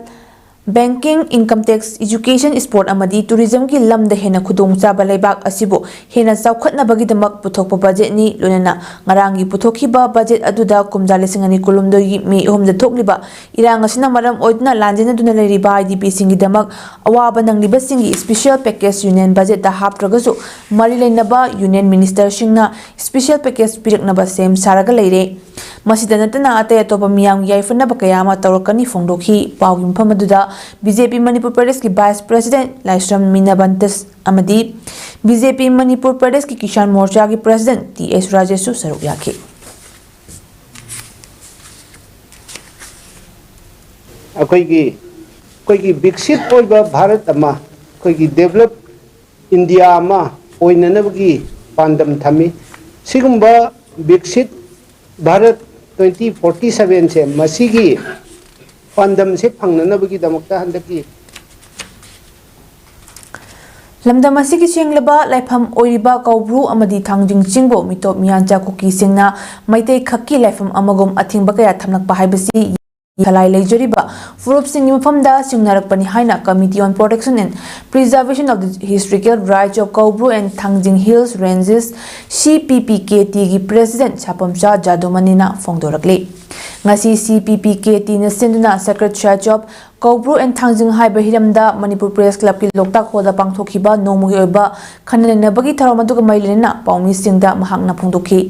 banking, income tax, education, sport ꯑꯃꯗꯤ tourismꯒꯤ ꯂꯝꯗ ꯍꯦꯟꯅ ꯈꯨꯗꯣꯡꯆꯥꯕ ꯂꯩꯕꯥꯛ ꯑꯁꯤꯕꯨ ꯍꯦꯟꯅ ꯆꯥꯎꯈꯠꯅꯕꯒꯤꯗꯃꯛ ꯄꯨꯊꯣꯛꯄ ꯕꯖꯦꯠꯅꯤ꯫ ꯂꯣꯏꯅꯅ ꯉꯔꯥꯡꯒꯤ ꯄꯨꯊꯣꯛꯈꯤꯕ ꯕꯖꯦꯠ ꯑꯗꯨꯗ ꯀꯨꯝꯖꯥ ꯂꯤꯁꯤꯡ ꯑꯅꯤ ꯀꯨꯟꯍꯨꯝꯗꯣꯏꯒꯤ ꯃꯦ ꯑꯍꯨꯝꯗ ꯊꯣꯛꯂꯤꯕ ꯏꯔꯥꯡ ꯑꯁꯤꯅ ꯃꯔꯝ ꯑꯣꯏꯗꯨꯅ ꯂꯥꯟꯖꯦꯟꯅꯗꯨꯅ ꯂꯩꯔꯤꯕ IDPꯁꯤꯡꯒꯤꯗꯃꯛ ꯑꯋꯥꯕ ꯅꯪꯂꯤꯕꯁꯤꯡꯒꯤ special package union budgetꯇ ꯍꯥꯞꯇ꯭ꯔꯒꯁꯨ ꯃꯔꯤ ꯂꯩꯅꯕ union ministerꯁꯤꯡꯅ special package ꯄꯤꯔꯛꯅꯕ ꯁꯦꯝ ꯁꯥꯔꯒ ꯂꯩꯔꯦ꯫ ꯃꯁꯤꯗ ꯅꯠꯇꯅ ꯑꯇꯩ ꯑꯇꯣꯞꯄ ꯃꯤꯌꯥꯝꯒꯤ ꯌꯥꯏꯐꯅꯕ ꯀꯌꯥ ꯑꯃ ꯇꯧꯔꯛꯀꯅꯤ ꯐꯣꯡꯗꯣꯛꯈꯤ꯫ ꯄꯥꯎꯒꯤ ꯃꯐꯝ ꯑꯗꯨꯗ BJP ꯃꯅꯤꯄꯨꯔ ꯄ꯭ꯔꯗꯦꯁꯀꯤ vice president ꯂꯥꯏꯁ꯭ꯔꯝ ꯃꯤꯅꯕꯟꯇꯁ ꯑꯃꯗꯤ BJP ꯃꯅꯤꯄꯨꯔ ꯄ꯭ꯔꯗꯦꯁꯀꯤ ꯀꯤꯁꯥꯟ ꯃꯣꯔꯆꯥꯒꯤ president T S ꯔꯥꯖꯦꯁꯁꯨ ꯁꯔꯨꯛ ꯌꯥꯈꯤ꯫ ꯑꯩꯈꯣꯏꯒꯤ, ꯑꯩꯈꯣꯏꯒꯤ ꯕꯤꯛꯁꯤꯠ ꯑꯣꯏꯕ ꯚꯥꯔꯠ ꯑꯃ, ꯑꯩꯈꯣꯏꯒꯤ develop India ꯑꯃ ꯑꯣꯏꯅꯅꯕꯒꯤ ꯄꯥꯟꯗꯝ ꯊꯝꯃꯤ꯫ ꯁꯤꯒꯨꯝꯕ ꯕꯤꯛꯁꯤꯠ ꯚꯥꯔꯠ ꯇ꯭ꯋꯦꯟꯇꯤ ꯐꯣꯔꯇꯤ ꯁꯚꯦꯟꯁꯦ, ꯃꯁꯤꯒꯤ ꯄꯥꯟꯗꯝꯁꯦ ꯐꯪꯅꯅꯕꯒꯤꯗꯃꯛꯇ ꯍꯟꯗꯛꯀꯤ ꯂꯝꯗꯝ ꯑꯁꯤꯒꯤ ꯁꯦꯡꯂꯕ ꯂꯥꯏꯐꯝ ꯑꯣꯏꯔꯤꯕ ꯀꯧꯕ꯭ꯔꯨ ꯑꯃꯗꯤ ꯊꯥꯡꯖꯤꯡ ꯆꯤꯡꯕꯨ ꯃꯤꯇꯣꯞ ꯃꯤꯌꯥꯟꯆꯥ ꯀꯨꯀꯤꯁꯤꯡꯅ ꯃꯩꯇꯩ ꯈꯛꯀꯤ ꯂꯥꯏꯐꯝ ꯑꯃꯒꯨꯝ ꯑꯊꯤꯡꯕ ꯀꯌꯥ ꯊꯝꯂꯛꯄ ꯍꯥꯏꯕꯁꯤ ꯈꯂꯥꯏ ꯂꯩꯖꯔꯤꯕ ꯐꯨꯔꯨꯞꯁꯤꯡꯒꯤ ꯃꯐꯝꯗ ꯁꯤꯡꯅꯔꯛꯄꯅꯤ ꯍꯥꯏꯅ Committee on Protection and Preservation of the Historical Rights of Kaubru and Thangjing Hills Ranges, C P P K T ꯒꯤ President ꯁꯥꯄꯝꯆꯥ ꯖꯥꯗꯨꯃꯅꯤꯅ ꯐꯣꯡꯗꯣꯔꯛꯂꯤ꯫ ꯉꯁꯤ C P P K T ꯅ ꯁꯤꯟꯗꯨꯅ Sacred Sites of Koubru and ꯊꯥꯡꯖꯤꯡ ꯍꯥꯏꯕ ꯍꯤꯔꯝꯗ Manipur Press Club ꯀꯤ ꯂꯣꯛꯇꯥꯛ ꯍꯣꯜꯗ ꯄꯥꯡꯊꯣꯛꯈꯤꯕ ꯅꯣꯡꯃꯒꯤ ꯑꯣꯏꯕ ꯈꯟꯅ ꯅꯩꯅꯕꯒꯤ ꯊꯧꯔꯝ ꯑꯗꯨꯒ ꯃꯔꯤ ꯂꯩꯅꯅ ꯄꯥꯎꯃꯤꯁꯤꯡꯗ ꯃꯍꯥꯛꯅ ꯐꯣꯡꯗꯣꯛꯈꯤ꯫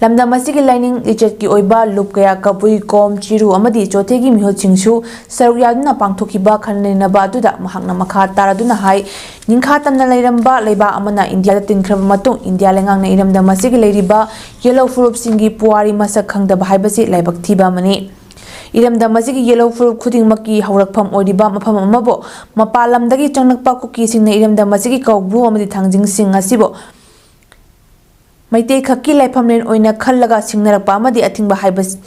ꯂꯝꯗꯝ ꯑꯁꯤꯒꯤ ꯂꯥꯏꯅꯤꯡ ꯂꯤꯆꯠꯀꯤ ꯑꯣꯏꯕ ꯂꯨꯞ ꯀꯌꯥ, ꯀꯕꯨꯏ, ꯀꯣꯝ, ꯆꯤꯔꯨ ꯑꯃꯗꯤ ꯆꯣꯊꯦꯒꯤ ꯃꯤꯍꯨꯠꯁꯤꯡꯁꯨ ꯁꯔꯨꯛ ꯌꯥꯗꯨꯅ ꯄꯥꯡꯊꯣꯛꯈꯤꯕ ꯈꯟꯅ ꯅꯩꯅꯕ ꯑꯗꯨꯗ ꯃꯍꯥꯛꯅ ꯃꯈꯥ ꯇꯥꯔꯗꯨꯅ ꯍꯥꯏ, ꯅꯤꯡꯈꯥ ꯇꯝꯅ ꯂꯩꯔꯝꯕ ꯂꯩꯕꯥꯛ ꯑꯃꯅ ꯏꯟꯗꯤꯌꯥꯗ ꯇꯤꯟꯈ꯭ꯔꯕ ꯃꯇꯨꯡ ꯏꯟꯗꯤꯌꯥ ꯂꯩꯉꯥꯛꯅ ꯏꯔꯝꯗꯝ ꯑꯁꯤꯒꯤ ꯂꯩꯔꯤꯕ ꯌꯦꯜꯍꯧ ꯐꯨꯔꯨꯞꯁꯤꯡꯒꯤ ꯄꯨꯋꯥꯔꯤ ꯃꯁꯛ ꯈꯪꯗꯕ ꯍꯥꯏꯕꯁꯤ ꯂꯥꯏꯕꯛ ꯊꯤꯕ ꯑꯃꯅꯤ꯫ ꯏꯔꯝꯗꯝ ꯑꯁꯤꯒꯤ ꯌꯦꯜꯍꯧ ꯐꯨꯔꯨꯞ ꯈꯨꯗꯤꯡꯃꯛꯀꯤ ꯍꯧꯔꯛꯐꯝ ꯑꯣꯏꯔꯤꯕ ꯃꯐꯝ ꯑꯃꯕꯨ ꯃꯄꯥꯟ ꯂꯝꯗꯒꯤ ꯆꯪꯂꯛꯄ ꯀꯨꯀꯤꯁꯤꯡꯅ ꯏꯔꯝꯗꯝ ꯑꯁꯤꯒꯤ ꯀꯧꯕ꯭ꯔꯨ ꯑꯃꯗꯤ ꯊꯥꯡꯖꯤꯡꯁꯤꯡ ꯑꯁꯤꯕꯨ ꯃꯩꯇꯩ ꯈꯛꯀꯤ ꯂꯥꯏꯐꯝꯂꯦꯟ ꯑꯣꯏꯅ ꯈꯜꯂꯒ ꯁꯤꯡꯅꯔꯛꯄ ꯑꯃꯗꯤ ꯑꯊꯤꯡꯕ ꯍꯥꯏꯕꯁꯤ,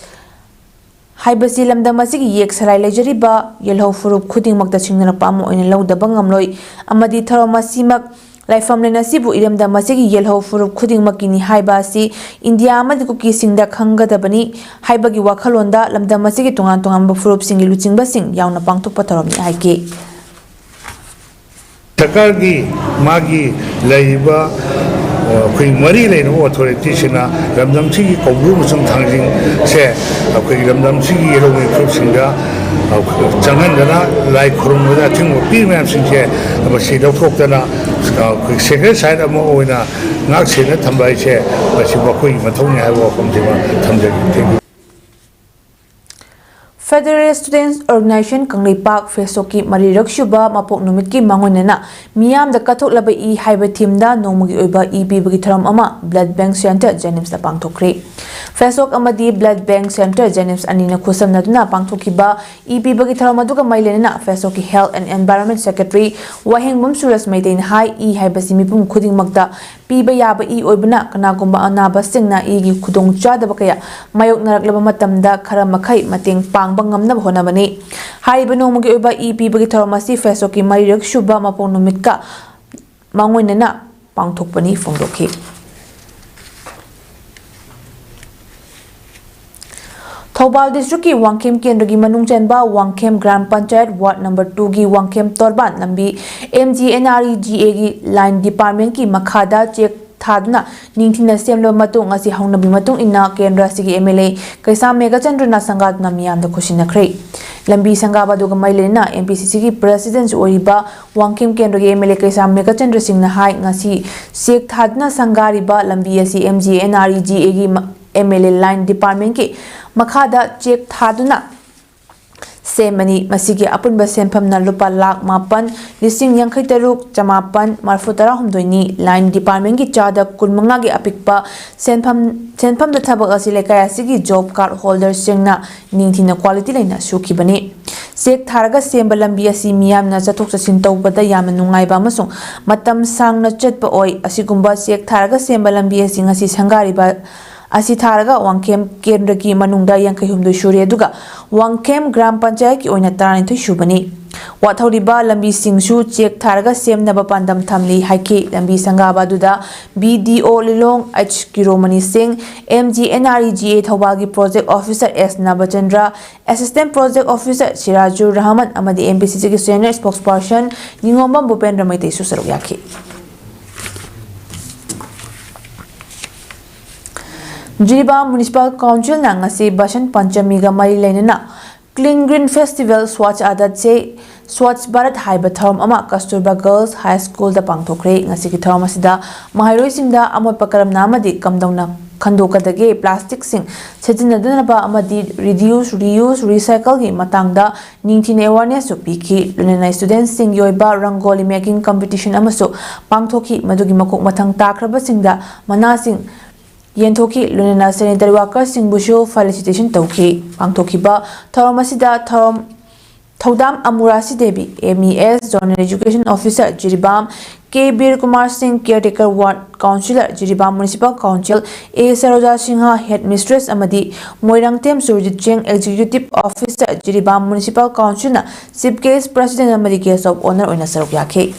ꯍꯥꯏꯕꯁꯤ ꯂꯝꯗꯝ ꯑꯁꯤꯒꯤ ꯌꯦꯛ ꯁꯂꯥꯏ ꯂꯩꯖꯔꯤꯕ ꯌꯦꯜꯍꯧ ꯐꯨꯔꯨꯞ ꯈꯨꯗꯤꯡꯃꯛꯇ ꯁꯤꯡꯅꯔꯛꯄ ꯑꯃ ꯑꯣꯏꯅ ꯂꯧꯗꯕ ꯉꯝꯂꯣꯏ ꯑꯃꯗꯤ ꯊꯧꯔꯝ ꯑꯁꯤꯃꯛ ꯂꯥꯏꯐꯝꯂꯦꯟ ꯑꯁꯤꯕꯨ ꯏꯔꯝꯗꯝ ꯑꯁꯤꯒꯤ ꯌꯦꯜꯍꯧ ꯐꯨꯔꯨꯞ ꯈꯨꯗꯤꯡꯃꯛꯀꯤꯅꯤ ꯍꯥꯏꯕ ꯑꯁꯤ ꯏꯟꯗꯤꯌꯥ ꯑꯃꯗꯤ ꯀꯨꯀꯤꯁꯤꯡꯗ ꯈꯪꯒꯗꯕꯅꯤ ꯍꯥꯏꯕꯒꯤ ꯋꯥꯈꯜꯂꯣꯟꯗ ꯂꯝꯗꯝ ꯑꯁꯤꯒꯤ ꯇꯣꯉꯥꯟ ꯇꯣꯉꯥꯟꯕ ꯐꯨꯔꯨꯞꯁꯤꯡꯒꯤ ꯂꯨꯆꯤꯡꯕꯁꯤꯡ ꯌꯥꯎꯅ ꯄꯥꯡꯊꯣꯛꯄ ꯊꯧꯔꯝꯅꯤ ꯍꯥꯏꯈꯤ꯫ ꯁꯔꯀꯥꯔꯒꯤ ꯃꯥꯒꯤ ꯂꯩꯔꯤꯕ ꯑꯩꯈꯣꯏ ꯃꯔꯤ ꯂꯩꯅꯕ ꯑꯣꯊꯣꯔꯤꯇꯤꯁꯤꯅ ꯂꯝꯗꯝꯁꯤꯒꯤ ꯀꯧꯕ꯭ꯔꯨ ꯑꯃꯁꯨꯡ ꯊꯥꯡꯖꯤꯡꯁꯦ ꯑꯩꯈꯣꯏꯒꯤ ꯂꯝꯗꯝꯁꯤꯒꯤ ꯌꯦꯜꯍꯧꯉꯤ ꯐꯨꯔꯨꯞꯁꯤꯡꯗ ꯆꯪꯍꯟꯗꯅ ꯂꯥꯏ ꯈꯨꯔꯨꯝꯕꯗ ꯑꯊꯤꯡꯕ ꯄꯤꯔꯤꯕ ꯃꯌꯥꯝꯁꯤꯡꯁꯦ ꯃꯁꯤ ꯂꯧꯊꯣꯛꯇꯅ ꯑꯩꯈꯣꯏ ꯁꯦꯀ꯭ꯔꯦꯠ ꯁꯥꯏꯠ ꯑꯃ ꯑꯣꯏꯅ ꯉꯥꯛ ꯁꯦꯟꯅ ꯊꯝꯕ ꯍꯥꯏꯁꯦ ꯃꯁꯤ ꯃꯈꯣꯏꯒꯤ ꯃꯊꯧꯅꯤ ꯍꯥꯏꯕ ꯋꯥꯐꯝꯁꯤꯃ ꯊꯝꯖꯒꯦ꯫ Thank you꯫ Federal Students Organization Kangleipak ꯐꯦꯁꯣꯛꯀꯤ ꯃꯔꯤꯔꯛ ꯁꯨꯕ ꯃꯄꯣꯛ ꯅꯨꯃꯤꯠꯀꯤ ꯃꯥꯡꯑꯣꯏꯅꯅ ꯃꯤꯌꯥꯝꯗ ꯀꯠꯊꯣꯛꯂꯕ ꯏ ꯍꯥꯏꯕ ꯊꯤꯝꯗ ꯅꯣꯡꯃꯒꯤ ꯑꯣꯏꯕ ꯏ ꯄꯤꯕꯒꯤ ꯊꯧꯔꯝ ꯑꯃ Blood Bank Center ꯖꯦꯅꯤꯝꯁꯇ ꯄꯥꯡꯊꯣꯛꯈ꯭ꯔꯦ꯫ ꯐꯦꯁꯣꯛ ꯑꯃꯗꯤ Blood Bank Center ꯖꯦꯅꯤꯝꯁ ꯑꯅꯤꯅ ꯈꯨꯠꯁꯝꯅꯗꯨꯅ ꯄꯥꯡꯊꯣꯛꯈꯤꯕ ꯏ ꯄꯤꯕꯒꯤ ꯊꯧꯔꯝ ꯑꯗꯨꯒ ꯃꯔꯤ ꯂꯩꯅꯅ ꯐꯦꯁꯣꯛꯀꯤ Health and Environment Secretary Wahengbam Suraj ꯃꯩꯇꯩꯅ high, E ꯍꯥꯏꯕꯁꯤ ꯃꯤꯄꯨꯝ ꯈꯨꯗꯤꯡꯃꯛꯇ ꯄꯤꯕ ꯌꯥꯕ ꯏ ꯑꯣꯏꯕꯅ ꯀꯅꯥꯒꯨꯝꯕ ꯑꯅꯥꯕꯁꯤꯡꯅ ꯏꯒꯤ ꯈꯨꯗꯣꯡꯆꯥꯗꯕ ꯀꯌꯥ ꯃꯥꯌꯣꯛꯅꯔꯛꯂꯕ ꯃꯇꯝꯗ ꯈꯔ ꯃꯈꯩ ꯃꯇꯦꯡ ꯄꯥꯡꯕ ꯉꯝꯅꯕ ꯍꯣꯠꯅꯕꯅꯤ꯫ ꯍꯥꯏꯔꯤꯕ ꯅꯣꯡꯃꯒꯤ ꯑꯣꯏꯕ ꯏ ꯄꯤꯕꯒꯤ ꯊꯧꯔꯝ ꯑꯁꯤ ꯐꯦꯁꯣꯛꯀꯤ ꯃꯔꯤꯔꯛ ꯁꯨꯕ ꯃꯄꯣꯛ ꯅꯨꯃꯤꯠꯀ ꯃꯥꯡꯑꯣꯏꯅꯅ ꯄꯥꯡꯊꯣꯛꯄꯅꯤ ꯐꯣꯡꯗꯣꯛꯈꯤ꯫ ꯊꯧꯕꯥꯜ ꯗꯤꯁꯇ꯭ꯔꯤꯛꯀꯤ ꯋꯥꯡꯈꯦꯝ ꯀꯦꯟꯗ꯭ꯔꯒꯤ ꯃꯅꯨꯡ ꯆꯟꯕ ꯋꯥꯡꯈꯦꯝ ꯒ꯭ꯔꯥꯝ ꯄꯟꯆꯥꯌꯠ ꯋꯥꯔꯗ ꯅꯝꯕꯔ ꯇꯨꯒꯤ ꯋꯥꯡꯈꯦꯝ ꯇꯣꯔꯕꯥꯟ ꯂꯝꯕꯤ M G N R E G ꯑꯦꯒꯤ ꯂꯥꯏꯟ ꯗꯤꯄꯥꯔꯠꯃꯦꯟꯀꯤ ꯃꯈꯥꯗ ꯆꯦꯛ ꯊꯥꯗꯨꯅ ꯅꯤꯡꯊꯤꯅ ꯁꯦꯝꯂꯕ ꯃꯇꯨꯡ ꯑꯁꯤ ꯍꯧꯅꯕꯤ ꯃꯇꯨꯡ ꯏꯟꯅ ꯀꯦꯟꯗ꯭ꯔ ꯑꯁꯤꯒꯤ ꯑꯦꯝ ꯑꯦꯜ ꯑꯦ ꯀꯩꯁꯥꯝ ꯃꯦꯘꯆꯟꯗ꯭ꯔꯅ ꯁꯪꯒꯥꯗꯨꯅ ꯃꯤꯌꯥꯝꯗ ꯈꯨꯠꯁꯤꯟꯅꯈ꯭ꯔꯦ꯫ ꯂꯝꯕꯤ ꯁꯪꯒꯥꯕ ꯑꯗꯨꯒ ꯃꯔꯤ ꯂꯩꯅꯅ ꯑꯦꯝ ꯄꯤ ꯁꯤ ꯁꯤꯒꯤ ꯄ꯭ꯔꯦꯁꯤꯗꯦꯟꯁꯨ ꯑꯣꯏꯔꯤꯕ ꯋꯥꯡꯈꯦꯝ ꯀꯦꯟꯗ꯭ꯔꯒꯤ ꯑꯦꯝ ꯑꯦꯜ ꯑꯦ ꯀꯩꯁꯥꯝ ꯃꯦꯘꯆꯟꯗ꯭ꯔ ꯁꯤꯡꯅ ꯍꯥꯏ, ꯉꯁꯤ ꯆꯦꯛ ꯊꯥꯗꯨꯅ ꯁꯪꯒꯥꯔꯤꯕ ꯂꯝꯕꯤ ꯑꯁꯤ M G N R E G ꯑꯦꯒꯤ ꯑꯦꯝ ꯑꯦꯜ ꯑꯦ ꯂꯥꯏꯟ ꯗꯤꯄꯥꯔꯠꯃꯦꯟꯀꯤ ꯃꯈꯥꯗ ꯆꯦꯛ ꯊꯥꯗꯨꯅ ꯁꯦꯝꯕꯅꯤ꯫ ꯃꯁꯤꯒꯤ ꯑꯄꯨꯟꯕ ꯁꯦꯟꯐꯝꯅ ꯂꯨꯄꯥ ꯂꯥꯈ ꯃꯥꯄꯟ ꯂꯤꯁꯤꯡ ꯌꯥꯡꯈꯩ ꯇꯔꯨꯛ ꯆꯃꯥꯄꯟ ꯃꯔꯤꯐꯨ ꯇꯔꯥꯍꯨꯝꯗꯣꯏꯅꯤ꯫ ꯂꯥꯏꯟ ꯗꯤꯄꯥꯔꯠꯃꯦꯟꯒꯤ ꯆꯥꯗ ꯀꯨꯟꯃꯉꯥꯒꯤ ꯑꯄꯤꯛꯄ ꯁꯦꯟꯐꯝ, ꯁꯦꯟꯐꯝꯗ ꯊꯕꯛ ꯑꯁꯤ ꯂꯩꯀꯥꯏ ꯑꯁꯤꯒꯤ ꯖꯣꯕ ꯀꯥꯔꯗ ꯍꯣꯜꯗꯔꯁꯤꯡꯅ ꯅꯤꯡꯊꯤꯅ ꯀ꯭ꯋꯥꯂꯤꯇꯤ ꯂꯩꯅ ꯁꯨꯈꯤꯕꯅꯤ꯫ ꯆꯦꯛ ꯊꯥꯔꯒ ꯁꯦꯝꯕ ꯂꯝꯕꯤ ꯑꯁꯤ ꯃꯤꯌꯥꯝꯅ ꯆꯠꯊꯣꯛ ꯆꯠꯁꯤꯟ ꯇꯧꯕꯗ ꯌꯥꯝꯅ ꯅꯨꯡꯉꯥꯏꯕ ꯑꯃꯁꯨꯡ ꯃꯇꯝ ꯁꯥꯡꯅ ꯆꯠꯄ ꯑꯣꯏ꯫ ꯑꯁꯤꯒꯨꯝꯕ ꯆꯦꯛ ꯊꯥꯔꯒ ꯁꯦꯝꯕ ꯂꯝꯕꯤ ꯑꯁꯤ ꯉꯁꯤ ꯁꯪꯒꯥꯔꯤꯕ ꯑꯁꯤ ꯊꯥꯔꯒ ꯋꯥꯡꯈꯦꯝ ꯀꯦꯟꯗ꯭ꯔꯒꯤ ꯃꯅꯨꯡꯗ ꯌꯥꯡꯈꯩ ꯍꯨꯝꯗꯣꯏ ꯁꯨꯔꯦ, ꯑꯗꯨꯒ ꯋꯥꯡꯈꯦꯝ ꯒ꯭ꯔꯥꯝ ꯄꯟꯆꯥꯌꯠꯀꯤ ꯑꯣꯏꯅ ꯇꯔꯥꯅꯤꯊꯣꯏ ꯁꯨꯕꯅꯤ꯫ ꯋꯥꯠꯍꯧꯔꯤꯕ ꯂꯝꯕꯤꯁꯤꯡꯁꯨ ꯆꯦꯛ ꯊꯥꯔꯒ ꯁꯦꯝꯅꯕ ꯄꯥꯟꯗꯝ ꯊꯝꯂꯤ ꯍꯥꯏꯈꯤ꯫ ꯂꯝꯕꯤ ꯁꯪꯒꯥꯕ ꯑꯗꯨꯗ ꯕꯤ ꯗꯤ ꯑꯣ ꯂꯤꯂꯣꯡ ꯑꯩꯆ ꯀꯤꯔꯣꯃꯅꯤ ꯁꯤꯡ, M G N R E G A ꯊꯧꯕꯥꯜꯒꯤ project officer S Nabachandra, assistant project officer Sirajur Rahman ꯑꯃꯗꯤ ꯑꯦꯝ ꯄꯤ ꯁꯤ ꯁꯤꯒꯤ ꯁꯦꯅꯤꯌꯔ ꯁ꯭ꯄꯣꯛꯁꯄꯔꯁꯟ ꯅꯤꯉꯣꯝꯕꯝ ꯚꯨꯄꯦꯟꯗ꯭ꯔ ꯃꯩꯇꯩꯁꯨ ꯁꯔꯨꯛ ꯌꯥꯈꯤ꯫ ꯖꯤꯔꯤꯕꯥꯝ ꯃ꯭ꯌꯨꯅꯤꯁꯤꯄꯥꯜ ꯀꯥꯎꯟꯁꯤꯜꯅ ꯉꯁꯤ ꯕꯁꯟꯠ ꯄꯟꯆꯃꯤꯒ ꯃꯔꯤ ꯂꯩꯅꯅ Clean Green Festival Swachh Bharat ꯁꯦ, ꯁ꯭ꯋꯥꯆ ꯚꯥꯔꯠ ꯍꯥꯏꯕ ꯊꯧꯔꯝ ꯑꯃ ꯀꯁꯇꯨꯔꯕꯥ ꯒꯔꯜꯁ ꯍꯥꯏ ꯁ꯭ꯀꯨꯜꯗ ꯄꯥꯡꯊꯣꯛꯈ꯭ꯔꯦ꯫ ꯉꯁꯤꯒꯤ ꯊꯧꯔꯝ ꯑꯁꯤꯗ ꯃꯍꯩꯔꯣꯏꯁꯤꯡꯗ ꯑꯃꯣꯠꯄ ꯀꯔꯝꯅ ꯑꯃꯗꯤ ꯀꯝꯗꯧꯅ ꯈꯟꯗꯣꯛꯀꯗꯒꯦ, ꯄ꯭ꯂꯥꯁꯇꯤꯛꯁꯤꯡ ꯁꯤꯖꯤꯟꯅꯗꯅꯕ ꯑꯃꯗꯤ reduce, reuse, recycleꯒꯤ ꯃꯇꯥꯡꯗ ꯅꯤꯡꯊꯤꯅ awarenessꯁꯨ ꯄꯤꯈꯤ꯫ ꯂꯣꯏꯅꯅ studentꯁꯤꯡꯒꯤ ꯑꯣꯏꯕ ꯔꯪꯒꯣꯂꯤ making competition ꯑꯃꯁꯨ ꯄꯥꯡꯊꯣꯛꯈꯤ꯫ ꯃꯗꯨꯒꯤ ꯃꯀꯣꯛ ꯃꯊꯪ ꯇꯥꯈ꯭ꯔꯕꯁꯤꯡꯗ ꯃꯅꯥꯁꯤꯡ ꯌꯦꯟꯊꯣꯛꯈꯤ꯫ ꯂꯣꯏꯅꯅ sanitary workerꯁꯤꯡꯕꯨꯁꯨ felicitation ꯇꯧꯈꯤ꯫ ꯄꯥꯡꯊꯣꯛꯈꯤꯕ ꯊꯧꯔꯝ ꯑꯁꯤꯗ ꯊꯧꯔꯝ ꯊꯧꯗꯥꯝ ꯑꯃꯨꯔꯥꯁꯤ Devi, M E S Zonal Education Officer Jiribam, K ꯕꯤꯔ ꯀꯨꯃꯥꯔ ꯁꯤꯡ, caretaker ward councillor Jiribam Municipal Council, A ꯁꯔꯣꯖꯥ Singh, headmistress ꯑꯃꯗꯤ ꯃꯣꯏꯔꯥꯡꯊꯦꯝ ꯁꯨꯔꯖꯤꯠ ꯁꯤꯡ, executive officer Jiribam Municipal Councilꯅ chief guest, president ꯑꯃꯗꯤ guest of honour ꯑꯣꯏꯅ ꯁꯔꯨꯛ ꯌꯥꯈꯤ꯫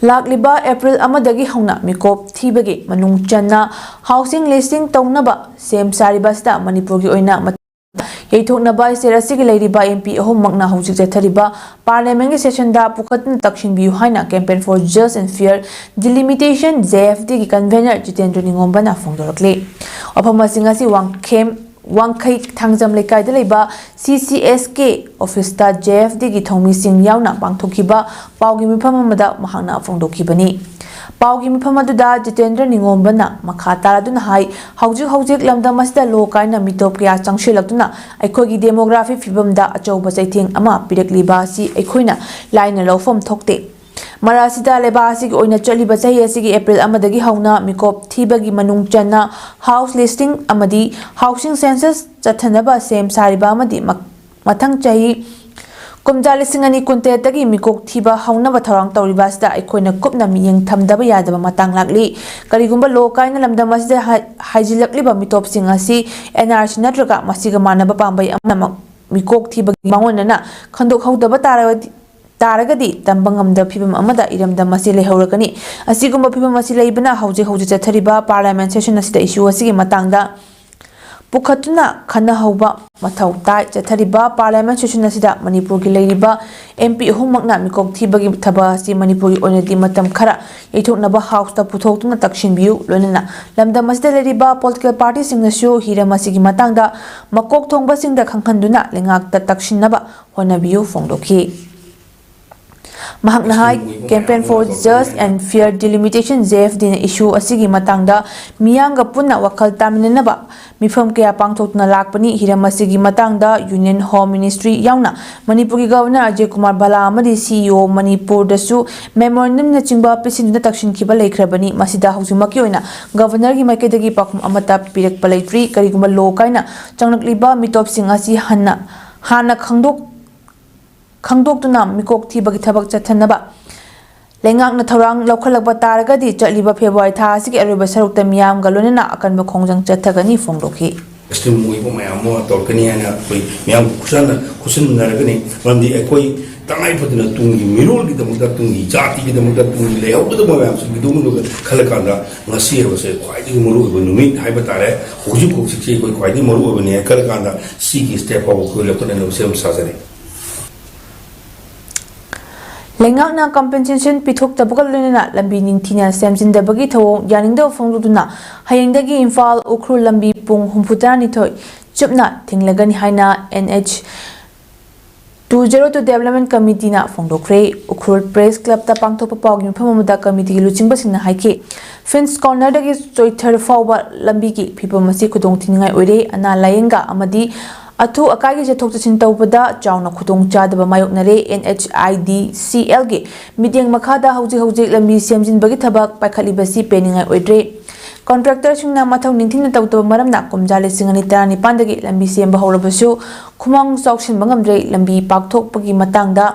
ꯂꯥꯛꯂꯤꯕ April ꯑꯃꯗꯒꯤ ꯍꯧꯅ ꯃꯤꯀꯣꯛ ꯊꯤꯕꯒꯤ ꯃꯅꯨꯡ ꯆꯟꯅ housing listing ꯇꯧꯅꯕ ꯁꯦꯝ ꯁꯥꯔꯤꯕ ꯑꯁꯤꯗ ꯃꯅꯤꯄꯨꯔꯒꯤ ꯑꯣꯏꯅ ꯃꯇꯝ ꯌꯩꯊꯣꯛꯅꯕ state ꯑꯁꯤꯒꯤ ꯂꯩꯔꯤꯕ M P ꯑꯍꯨꯝꯃꯛꯅ ꯍꯧꯖꯤꯛ ꯆꯠꯊꯔꯤꯕ parliamentꯀꯤ sessionꯗ ꯄꯨꯈꯠꯇꯨꯅ ꯇꯛꯁꯤꯟꯕꯤꯌꯨ ꯍꯥꯏꯅ Campaign for Just and Fair Delimitation, J F Dꯒꯤ convener Jitendra ꯅꯤꯉꯣꯝꯕꯅ ꯐꯣꯡꯗꯣꯔꯛꯂꯤ꯫ ꯋꯥꯐꯝꯁꯤꯡ ꯑꯁꯤ ꯋꯥꯡꯈꯦꯝ ꯋꯥꯡꯈꯩ ꯊꯥꯡꯖꯝ ꯂꯩꯀꯥꯏꯗ ꯂꯩꯕ C C S K officeꯇ J F Dꯒꯤ ꯊꯧꯃꯤꯁꯤꯡ ꯌꯥꯎꯅ ꯄꯥꯡꯊꯣꯛꯈꯤꯕ ꯄꯥꯎꯒꯤ ꯃꯤꯐꯝ ꯑꯃꯗ ꯃꯍꯥꯛꯅ ꯐꯣꯡꯗꯣꯛꯈꯤꯕꯅꯤ꯫ ꯄꯥꯎꯒꯤ ꯃꯤꯐꯝ ꯑꯗꯨꯗ ꯖꯤꯇꯦꯟꯗ꯭ꯔ ꯅꯤꯉꯣꯝꯕꯅ ꯃꯈꯥ ꯇꯥꯔꯗꯨꯅ ꯍꯥꯏ, ꯍꯧꯖꯤꯛ ꯍꯧꯖꯤꯛ ꯂꯝꯗꯝ ꯑꯁꯤꯗ ꯂꯣ ꯀꯥꯏꯅ ꯃꯤꯇꯣꯞ ꯀꯌꯥ ꯆꯪꯁꯤꯜꯂꯛꯇꯨꯅ ꯑꯩꯈꯣꯏꯒꯤ demography ꯐꯤꯕꯝꯗ ꯑꯆꯧꯕ ꯆꯩꯊꯦꯡ ꯑꯃ ꯄꯤꯔꯛꯂꯤꯕ ꯑꯁꯤ ꯑꯩꯈꯣꯏꯅ ꯂꯥꯏꯅ ꯂꯧꯐꯝ ꯊꯣꯛꯇꯦ꯫ ꯃꯔꯛ ꯑꯁꯤꯗ ꯂꯩꯕꯥꯛ ꯑꯁꯤꯒꯤ ꯑꯣꯏꯅ ꯆꯠꯂꯤꯕ ꯆꯍꯤ ꯑꯁꯤꯒꯤ April ꯑꯃꯗꯒꯤ ꯍꯧꯅ ꯃꯤꯀꯣꯛ ꯊꯤꯕꯒꯤ ꯃꯅꯨꯡ ꯆꯟꯅ house listing ꯑꯃꯗꯤ housing census ꯆꯠꯊꯅꯕ ꯁꯦꯝ ꯁꯥꯔꯤꯕ ꯑꯃꯗꯤ ꯃ-, ꯃꯊꯪ ꯆꯍꯤ ꯀꯨꯝꯖꯥ ꯂꯤꯁꯤꯡ ꯑꯅꯤ ꯀꯨꯟꯇꯔꯦꯠꯇꯒꯤ ꯃꯤꯀꯣꯛ ꯊꯤꯕ ꯍꯧꯅꯕ ꯊꯧꯔꯥꯡ ꯇꯧꯔꯤꯕ ꯑꯁꯤꯗ ꯑꯩꯈꯣꯏꯅ ꯀꯨꯞꯅ ꯃꯤꯠꯌꯦꯡ ꯊꯝꯗꯕ ꯌꯥꯗꯕ ꯃꯇꯥꯡ ꯂꯥꯛꯂꯤ꯫ ꯀꯔꯤꯒꯨꯝꯕ ꯂꯣ ꯀꯥꯏꯅ ꯂꯝꯗꯝ ꯑꯁꯤꯗ ꯍꯥꯏ-, ꯍꯥꯏꯖꯤꯜꯂꯛꯂꯤꯕ ꯃꯤꯇꯣꯞꯁꯤꯡ ꯑꯁꯤ N R C ꯅꯠꯇ꯭ꯔꯒ ꯃꯁꯤꯒ ꯃꯥꯟꯅꯕ ꯄꯥꯝꯕꯩ ꯑꯃꯅ ꯃ-, ꯃꯤꯀꯣꯛ ꯊꯤꯕꯒꯤ ꯃꯥꯡꯑꯣꯏꯅꯅ ꯈꯟꯗꯣꯛꯍꯧꯗꯕ ꯇꯥꯔꯕꯗꯤ, ꯇꯥꯔꯒꯗꯤ ꯇꯝꯕ ꯉꯝꯗꯕ ꯐꯤꯕꯝ ꯑꯃꯗ ꯏꯔꯝꯗꯝ ꯑꯁꯤ ꯂꯩꯍꯧꯔꯒꯅꯤ꯫ ꯑꯁꯤꯒꯨꯝꯕ ꯐꯤꯕꯝ ꯑꯁꯤ ꯂꯩꯕꯅ ꯍꯧꯖꯤꯛ ꯍꯧꯖꯤꯛ ꯆꯠꯊꯔꯤꯕ parliament session ꯑꯁꯤꯗ issue ꯑꯁꯤꯒꯤ ꯃꯇꯥꯡꯗ ꯄꯨꯈꯠꯇꯨꯅ ꯈꯟꯅꯍꯧꯕ ꯃꯊꯧ ꯇꯥꯏ꯫ ꯆꯠꯊꯔꯤꯕ parliament session ꯑꯁꯤꯗ ꯃꯅꯤꯄꯨꯔꯒꯤ ꯂꯩꯔꯤꯕ M P ꯑꯍꯨꯝꯃꯛꯅ ꯃꯤꯀꯣꯛ ꯊꯤꯕꯒꯤ ꯊꯕꯛ ꯑꯁꯤ ꯃꯅꯤꯄꯨꯔꯒꯤ ꯑꯣꯏꯅꯗꯤ ꯃꯇꯝ ꯈꯔ ꯌꯩꯊꯣꯛꯅꯕ houseꯇ ꯄꯨꯊꯣꯛꯇꯨꯅ ꯇꯛꯁꯤꯟꯕꯤꯌꯨ꯫ ꯂꯣꯏꯅꯅ ꯂꯝꯗꯝ ꯑꯁꯤꯗ ꯂꯩꯔꯤꯕ political partyꯁꯤꯡꯅꯁꯨ ꯍꯤꯔꯝ ꯑꯁꯤꯒꯤ ꯃꯇꯥꯡꯗ ꯃꯀꯣꯛ ꯊꯣꯡꯕꯁꯤꯡꯗ ꯈꯪꯍꯟꯗꯨꯅ ꯂꯩꯉꯥꯛꯇ ꯇꯛꯁꯤꯟꯅꯕ ꯍꯣꯠꯅꯕꯤꯌꯨ ꯐꯣꯡꯗꯣꯛꯈꯤ꯫ ꯃꯍꯥꯛꯅ ꯍꯥꯏ, Campaign for Just and Fair Delimitation, J F D ꯅ issue ꯑꯁꯤꯒꯤ ꯃꯇꯥꯡꯗ ꯃꯤꯌꯥꯝꯒ ꯄꯨꯟꯅ ꯋꯥꯈꯜ ꯇꯥꯃꯤꯟꯅꯅꯕ ꯃꯤꯐꯝ ꯀꯌꯥ ꯄꯥꯡꯊꯣꯛꯇꯨꯅ ꯂꯥꯛꯄꯅꯤ꯫ ꯍꯤꯔꯝ ꯑꯁꯤꯒꯤ ꯃꯇꯥꯡꯗ Union Home Ministry ꯌꯥꯎꯅ ꯃꯅꯤꯄꯨꯔꯒꯤ Governor ꯑꯖꯌ ꯀꯨꯃꯥꯔ ꯚꯜꯂꯥ ꯑꯃꯗꯤ C E O ꯃꯅꯤꯄꯨꯔꯗꯁꯨ memorandum ꯅꯆꯤꯡꯕ ꯄꯤꯁꯤꯟꯗꯨꯅ ꯇꯛꯁꯤꯟꯈꯤꯕ ꯂꯩꯈ꯭ꯔꯕꯅꯤ꯫ ꯃꯁꯤꯗ ꯍꯧꯖꯤꯛꯃꯛꯀꯤ ꯑꯣꯏꯅ Governor ꯒꯤ ꯃꯥꯏꯀꯩꯗꯒꯤ ꯄꯥꯎꯈꯨꯝ ꯑꯃꯠꯇ ꯄꯤꯔꯛꯄ ꯂꯩꯇ꯭ꯔꯤ꯫ ꯀꯔꯤꯒꯨꯝꯕ ꯂꯣ ꯀꯥꯏꯅ ꯆꯪꯂꯛꯂꯤꯕ ꯃꯤꯇꯣꯞꯁꯤꯡ ꯑꯁꯤ ꯍꯟꯅ, ꯍꯥꯟꯅ ꯈꯪꯗꯣꯛ-, ꯈꯪꯗꯣꯛꯇꯨꯅ ꯃꯤꯀꯣꯛ ꯊꯤꯕꯒꯤ ꯊꯕꯛ ꯆꯠꯊꯅꯕ ꯂꯩꯉꯥꯛꯅ ꯊꯧꯔꯥꯡ ꯂꯧꯈꯠꯂꯛꯄ ꯇꯥꯔꯒꯗꯤ ꯆꯠꯂꯤꯕ ꯐꯦꯕ꯭ꯔꯨꯋꯥꯔꯤ ꯊꯥ ꯑꯁꯤꯒꯤ ꯑꯔꯣꯏꯕ ꯁꯔꯨꯛꯇ ꯃꯤꯌꯥꯝꯒ ꯂꯣꯏꯅꯅ ꯑꯀꯟꯕ ꯈꯣꯡꯖꯪ ꯆꯠꯊꯒꯅꯤ ꯐꯣꯡꯗꯣꯛꯈꯤ꯫ Extreme ꯑꯣꯏꯕ ꯃꯌꯥꯝ ꯑꯃ ꯇꯧꯔꯛꯀꯅꯤ ꯍꯥꯏꯅ ꯑꯩꯈꯣꯏ ꯃꯌꯥꯝ ꯈꯨꯠꯁꯥꯟꯅ-, ꯈꯨꯠꯁꯟꯅꯔꯒꯅꯤ꯫ ꯃꯔꯝꯗꯤ ꯑꯩꯈꯣꯏ ꯇꯉꯥꯏ ꯐꯗꯅ ꯇꯨꯡꯒꯤ ꯃꯤꯔꯣꯜꯒꯤꯗꯃꯛꯇ, ꯇꯨꯡꯒꯤ ꯖꯥꯇꯤꯒꯤꯗꯃꯛꯇ, ꯇꯨꯡꯒꯤ ꯂꯩꯍꯧꯒꯗꯕ ꯃꯌꯥꯝꯁꯤꯡꯒꯤꯗꯃꯛꯇ ꯈꯜꯂꯀꯥꯟꯗ ꯉꯁꯤ ꯍꯥꯏꯕꯁꯦ ꯈ꯭ꯋꯥꯏꯗꯒꯤ ꯃꯔꯨꯑꯣꯏꯕ ꯅꯨꯃꯤꯠ ꯍꯥꯏꯕ ꯇꯥꯔꯦ꯫ ꯍꯧꯖꯤꯛ ꯍꯧꯖꯤꯛꯁꯤ ꯑꯩꯈꯣꯏ ꯈ꯭ꯋꯥꯏꯗꯒꯤ ꯃꯔꯨꯑꯣꯏꯕꯅꯤ ꯍꯥꯏꯅ ꯈꯜꯂꯀꯥꯟꯗ ꯁꯤꯒꯤ step ꯐꯥꯎꯕ ꯑꯩꯈꯣꯏ ꯂꯧꯈꯠꯅꯅꯕ ꯁꯦꯝ ꯁꯥꯖꯔꯤ꯫ ꯂꯩꯉꯥꯛꯅ compensation ꯄꯤꯊꯣꯛꯇꯕꯒ ꯂꯣꯏꯅꯅ ꯂꯝꯕꯤ ꯅꯤꯡꯊꯤꯅ ꯁꯦꯝꯖꯤꯟꯗꯕꯒꯤ ꯊꯧꯑꯣꯡ ꯌꯥꯅꯤꯡꯗꯕ ꯐꯣꯡꯗꯣꯛꯇꯨꯅ ꯍꯌꯦꯡꯗꯒꯤ ꯏꯝꯐꯥꯜ ꯎꯈ꯭ꯔꯨꯜ ꯂꯝꯕꯤ ꯄꯨꯡ ꯍꯨꯝꯐꯨ ꯇꯔꯥꯅꯤꯊꯣꯏ ꯆꯨꯞꯅ ꯊꯤꯡꯂꯒꯅꯤ ꯍꯥꯏꯅ N H two zero two Development Committee ꯅ ꯐꯣꯡꯗꯣꯛꯈ꯭ꯔꯦ꯫ ꯎꯈ꯭ꯔꯨꯜ Press Club ꯇ ꯄꯥꯡꯊꯣꯛꯄ ꯄꯥꯎꯒꯤ ꯃꯤꯐꯝ ꯑꯃꯗ committee ꯒꯤ ꯂꯨꯆꯤꯡꯕꯁꯤꯡꯅ ꯍꯥꯏꯈꯤ꯫ Prince Corner ꯗꯒꯤ ꯆꯣꯏꯊꯔ ꯐꯥꯎꯕ ꯂꯝꯕꯤꯒꯤ ꯐꯤꯕꯝ ꯑꯁꯤ ꯈꯨꯗꯣꯡ ꯊꯤꯅꯤꯡꯉꯥꯏ ꯑꯣꯏꯔꯦ꯫ ꯑꯅꯥ ꯂꯥꯌꯦꯡꯒ ꯑꯃꯗꯤ ꯑꯊꯨ ꯑꯀꯥꯏꯒꯤ ꯆꯠꯊꯣꯛ ꯆꯠꯁꯤꯟ ꯇꯧꯕꯗ ꯆꯥꯎꯅ ꯈꯨꯗꯣꯡ ꯆꯥꯗꯕ ꯃꯥꯌꯣꯛꯅꯔꯦ꯫ N H I D C L ꯒꯤ ꯃꯤꯠꯌꯦꯡ ꯃꯈꯥꯗ ꯍꯧꯖꯤꯛ ꯍꯧꯖꯤꯛ ꯂꯝꯕꯤ ꯁꯦꯝꯖꯤꯟꯕꯒꯤ ꯊꯕꯛ ꯄꯥꯏꯈꯠꯂꯤꯕꯁꯤ ꯄꯦꯟꯅꯤꯡꯉꯥꯏ ꯑꯣꯏꯗ꯭ꯔꯦ꯫ Contractor ꯁꯤꯡꯅ ꯃꯊꯧ ꯅꯤꯡꯊꯤꯅ ꯇꯧꯗꯕ ꯃꯔꯝꯅ ꯀꯨꯝꯖꯥ ꯂꯤꯁꯤꯡ ꯑꯅꯤ ꯇꯔꯥꯅꯤꯄꯥꯟꯗꯒꯤ ꯂꯝꯕꯤ ꯁꯦꯝꯕ ꯍꯧꯔꯕꯁꯨ ꯈꯨꯃꯥꯡ ꯆꯥꯎꯁꯤꯟꯕ ꯉꯝꯗ꯭ꯔꯦ꯫ ꯂꯝꯕꯤ ꯄꯥꯛꯊꯣꯛꯄꯒꯤ ꯃꯇꯥꯡꯗ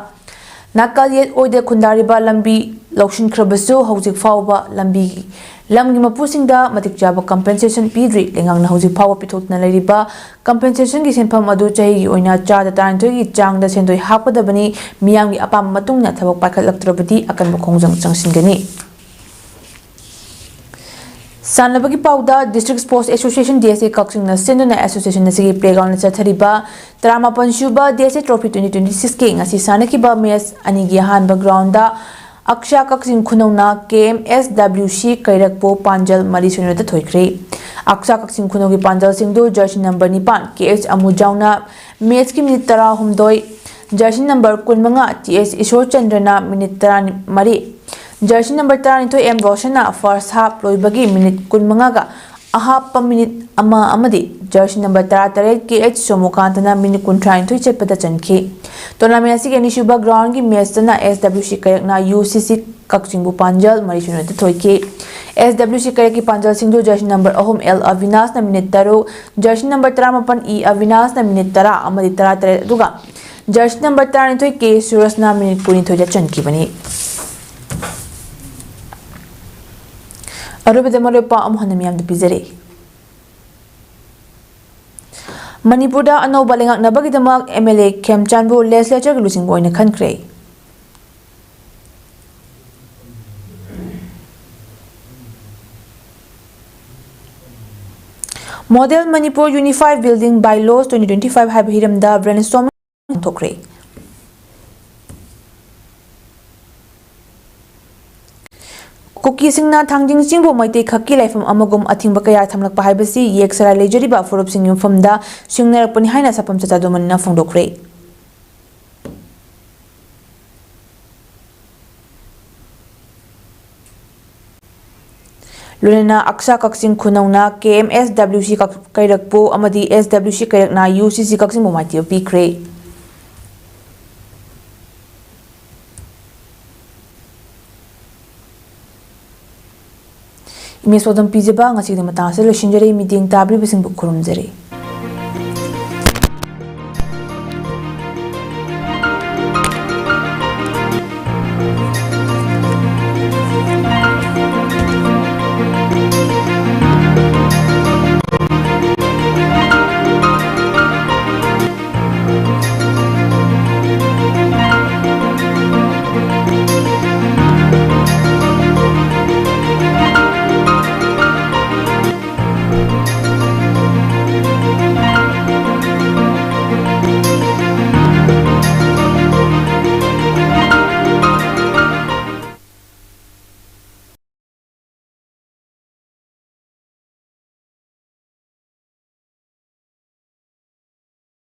ꯅꯥꯀꯜ ꯌꯦꯠ ꯑꯣꯏꯗ ꯈꯨꯟꯗꯥꯔꯤꯕ ꯂꯝꯕꯤ ꯂꯧꯁꯤꯟꯈ꯭ꯔꯕꯁꯨ ꯍꯧꯖꯤꯛ ꯐꯥꯎꯕ ꯂꯝꯕꯤ, ꯂꯝꯒꯤ ꯃꯄꯨꯁꯤꯡꯗ ꯃꯇꯤꯛ ꯆꯥꯕ compensation ꯄꯤꯗ꯭ꯔꯤ꯫ ꯂꯩꯉꯥꯛꯅ ꯍꯧꯖꯤꯛ ꯐꯥꯎꯕ ꯄꯤꯊꯣꯛꯇꯨꯅ ꯂꯩꯔꯤꯕ compensation ꯒꯤ ꯁꯦꯟꯐꯝ ꯑꯗꯨ ꯆꯍꯤꯒꯤ ꯑꯣꯏꯅ ꯆꯥꯗ ꯇꯔꯥꯅꯤꯊꯣꯏꯒꯤ ꯆꯥꯡꯗ ꯁꯦꯟꯗꯣꯏ ꯍꯥꯞꯀꯗꯕꯅꯤ꯫ ꯃꯤꯌꯥꯝꯒꯤ ꯑꯄꯥꯝꯕ ꯃꯇꯨꯡ ꯏꯟꯅ ꯊꯕꯛ ꯄꯥꯏꯈꯠꯂꯛꯇ꯭ꯔꯕꯗꯤ ꯑꯀꯟꯕ ꯈꯣꯡꯖꯪ ꯆꯪꯁꯤꯟꯒꯅꯤ꯫ ꯁꯥꯟꯅꯕꯒꯤ ꯄꯥꯎꯗ, District Sports Association, D S A, ꯀꯛꯆꯤꯡꯅ ꯁꯤꯟꯗꯨꯅ association ꯑꯁꯤꯒꯤ playground ꯆꯠꯊꯔꯤꯕ ꯇꯔꯥꯃꯥꯄꯟ ꯁꯨꯕ D S A Trophy twenty twenty-six ꯀꯤ ꯉꯁꯤ ꯁꯥꯟꯅꯈꯤꯕ match ꯑꯅꯤꯒꯤ ꯑꯍꯥꯟꯕ ground ꯗ ꯑꯛꯁꯥ ꯀꯛꯆꯤꯡ ꯈꯨꯅꯧꯅ K M S W C ꯀꯩꯔꯛꯄꯨ ꯄꯥꯟꯖꯜ ꯃꯔꯤ ꯁꯨꯞꯅꯗ ꯊꯣꯏꯈ꯭ꯔꯦ꯫ ꯑꯛꯁꯥ ꯀꯛꯆꯤꯡ ꯈꯨꯅꯧꯒꯤ ꯄꯥꯟꯖꯜꯁꯤꯡꯗꯨ jersey number ꯅꯤꯄꯥꯟ K H ꯑꯃꯨꯖꯥꯎꯅ match ꯀꯤ minute ꯇꯔꯥꯍꯨꯝꯗꯣꯏ ꯖꯔꯁꯤ ꯅꯝꯕꯔ ꯀꯨꯟꯃꯉꯥ ꯇꯤ ꯑꯦꯁ ꯏꯁꯣꯔꯆꯟꯗ꯭ꯔꯅ ꯃꯤꯅꯤꯠ ꯇꯔꯥꯃꯔꯤ, ꯖꯔꯁꯤ ꯅꯝꯕꯔ ꯇꯔꯥꯅꯤꯊꯣꯏ ꯑꯦꯝ ꯔꯣꯁꯟꯅ ꯐꯥꯔꯁ ꯍꯥꯞ ꯂꯣꯏꯕꯒꯤ ꯃꯤꯅꯤꯠ ꯀꯨꯟꯃꯉꯥꯒ ꯑꯍꯥꯞꯄ ꯃꯤꯅꯤꯠ ꯑꯃ ꯑꯃꯗꯤ ꯖꯔꯁꯤ ꯅꯝꯕꯔ ꯇꯔꯥꯇꯔꯦꯠ ꯀꯦ ꯑꯩꯆ ꯁꯣꯃꯣꯀꯥꯟꯇꯅ ꯃꯤꯅꯤꯠ ꯀꯨꯟꯊ꯭ꯔꯥꯅꯤꯊꯣꯏ ꯆꯠꯄꯗ ꯆꯟꯈꯤ꯫ ꯇꯣꯔꯅꯥꯃꯦꯟ ꯑꯁꯤꯒꯤ ꯑꯅꯤꯁꯨꯕ ꯒ꯭ꯔꯥꯎꯟꯒꯤ ꯃꯦꯆꯇꯅ ꯑꯦꯁ ꯗꯕ꯭ꯂꯤꯎ ꯁꯤ ꯀꯩꯔꯛꯅ ꯌꯨ ꯁꯤ ꯁꯤ ꯀꯛꯆꯤꯡꯕꯨ ꯄꯥꯟꯖꯜ ꯃꯔꯤ ꯁꯨꯞꯅꯗ ꯊꯣꯏꯈꯤ꯫ ꯑꯦꯁ ꯗꯕ꯭ꯂꯤꯎ ꯁꯤ ꯀꯩꯔꯛꯀꯤ ꯄꯥꯟꯖꯜꯁꯤꯡꯗꯨ ꯖꯔꯁꯤ ꯅꯝꯕꯔ ꯑꯍꯨꯝ ꯑꯦꯜ ꯑꯕꯤꯅꯥꯁꯅ ꯃꯤꯅꯤꯠ ꯇꯔꯨꯛ, ꯖꯔꯁꯤ ꯅꯝꯕꯔ ꯇꯔꯥꯃꯥꯄꯟ ꯏ ꯑꯕꯤꯅꯥꯁꯅ ꯃꯤꯅꯤꯠ ꯇꯔꯥ ꯑꯃꯗꯤ ꯇꯔꯥꯇꯔꯦꯠ, ꯑꯗꯨꯒ ꯖꯔꯁꯤ ꯅꯝꯕꯔ ꯇꯔꯥꯅꯤꯊꯣꯏ ꯀꯦ ꯁꯨꯔꯖꯅ ꯃꯤꯅꯤꯠ ꯀꯨꯟꯅꯤꯊꯣꯏꯗ ꯆꯟꯈꯤꯕꯅꯤ꯫ ꯑꯔꯣꯏꯕꯗ ꯃꯔꯨꯑꯣꯏꯕ ꯄꯥꯎ ꯑꯃꯨꯛ ꯍꯟꯅ ꯃꯤꯌꯥꯝꯗ ꯄꯤꯖꯔꯤ꯫ ꯃꯅꯤꯄꯨꯔꯗ ꯑꯅꯧꯕ ꯂꯩꯉꯥꯛꯅꯕꯒꯤꯗꯃꯛ ꯑꯦꯝ ꯑꯦꯜ ꯑꯦ ꯈꯦꯝꯆꯥꯟꯕꯨ ꯂꯦꯖꯤꯁꯂꯦꯆꯔꯒꯤ ꯂꯨꯆꯤꯡꯕ ꯑꯣꯏꯅ ꯈꯟꯈ꯭ꯔꯦ꯫ Model Manipur Unified Building Bylaws twenty twenty-five ꯍꯥꯏꯕ ꯍꯤꯔꯝꯗ brainstorming ꯄꯥꯡꯊꯣꯛꯈ꯭ꯔꯦ꯫ ꯀꯨꯀꯤꯁꯤꯡꯅ ꯊꯥꯡꯖꯤꯡ ꯆꯤꯡꯕꯨ ꯃꯩꯇꯩ ꯈꯛꯀꯤ ꯂꯥꯏꯐꯝ ꯑꯃꯒꯨꯝ ꯑꯊꯤꯡꯕ ꯀꯌꯥ ꯊꯝꯂꯛꯄ ꯍꯥꯏꯕꯁꯤ ꯌꯦꯛ ꯁꯂꯥꯏ ꯂꯩꯖꯔꯤꯕ ꯐꯨꯔꯨꯞꯁꯤꯡꯒꯤ ꯃꯐꯝꯗ ꯁꯤꯡꯅꯔꯛꯄꯅꯤ ꯍꯥꯏꯅ ꯁꯥꯐꯝ ꯆꯇꯥꯗꯨꯃꯟꯅ ꯐꯣꯡꯗꯣꯛꯈ꯭ꯔꯦ꯫ ꯂꯣꯏꯅꯅ ꯑꯛꯁꯥ ꯀꯛꯆꯤꯡ ꯈꯨꯅꯧꯅ ꯀꯦ ꯑꯦꯝ ꯑꯦꯁ ꯗꯕ꯭ꯂꯤꯎ ꯁꯤ ꯀꯛ-, ꯀꯩꯔꯛꯄꯨ ꯑꯃꯗꯤ ꯑꯦꯁ ꯗꯕ꯭ꯂꯤꯎ ꯁꯤ ꯀꯩꯔꯛꯅ ꯌꯨ ꯁꯤ ꯁꯤ ꯀꯛꯆꯤꯡꯕꯨ ꯃꯥꯏꯊꯤꯕ ꯄꯤꯈ꯭ꯔꯦ꯫ ꯏꯃꯦꯖ ꯄꯥꯎꯗꯝ ꯄꯤꯖꯕ ꯉꯁꯤꯒꯤꯗꯤ ꯃꯇꯥꯡ ꯑꯁꯤꯗ ꯂꯣꯏꯁꯤꯟꯖꯔꯦ꯫ ꯃꯤꯠꯌꯦꯡ ꯇꯥꯕꯤꯔꯤꯕꯁꯤꯡꯕꯨ ꯈꯨꯔꯨꯝꯖꯔꯤ꯫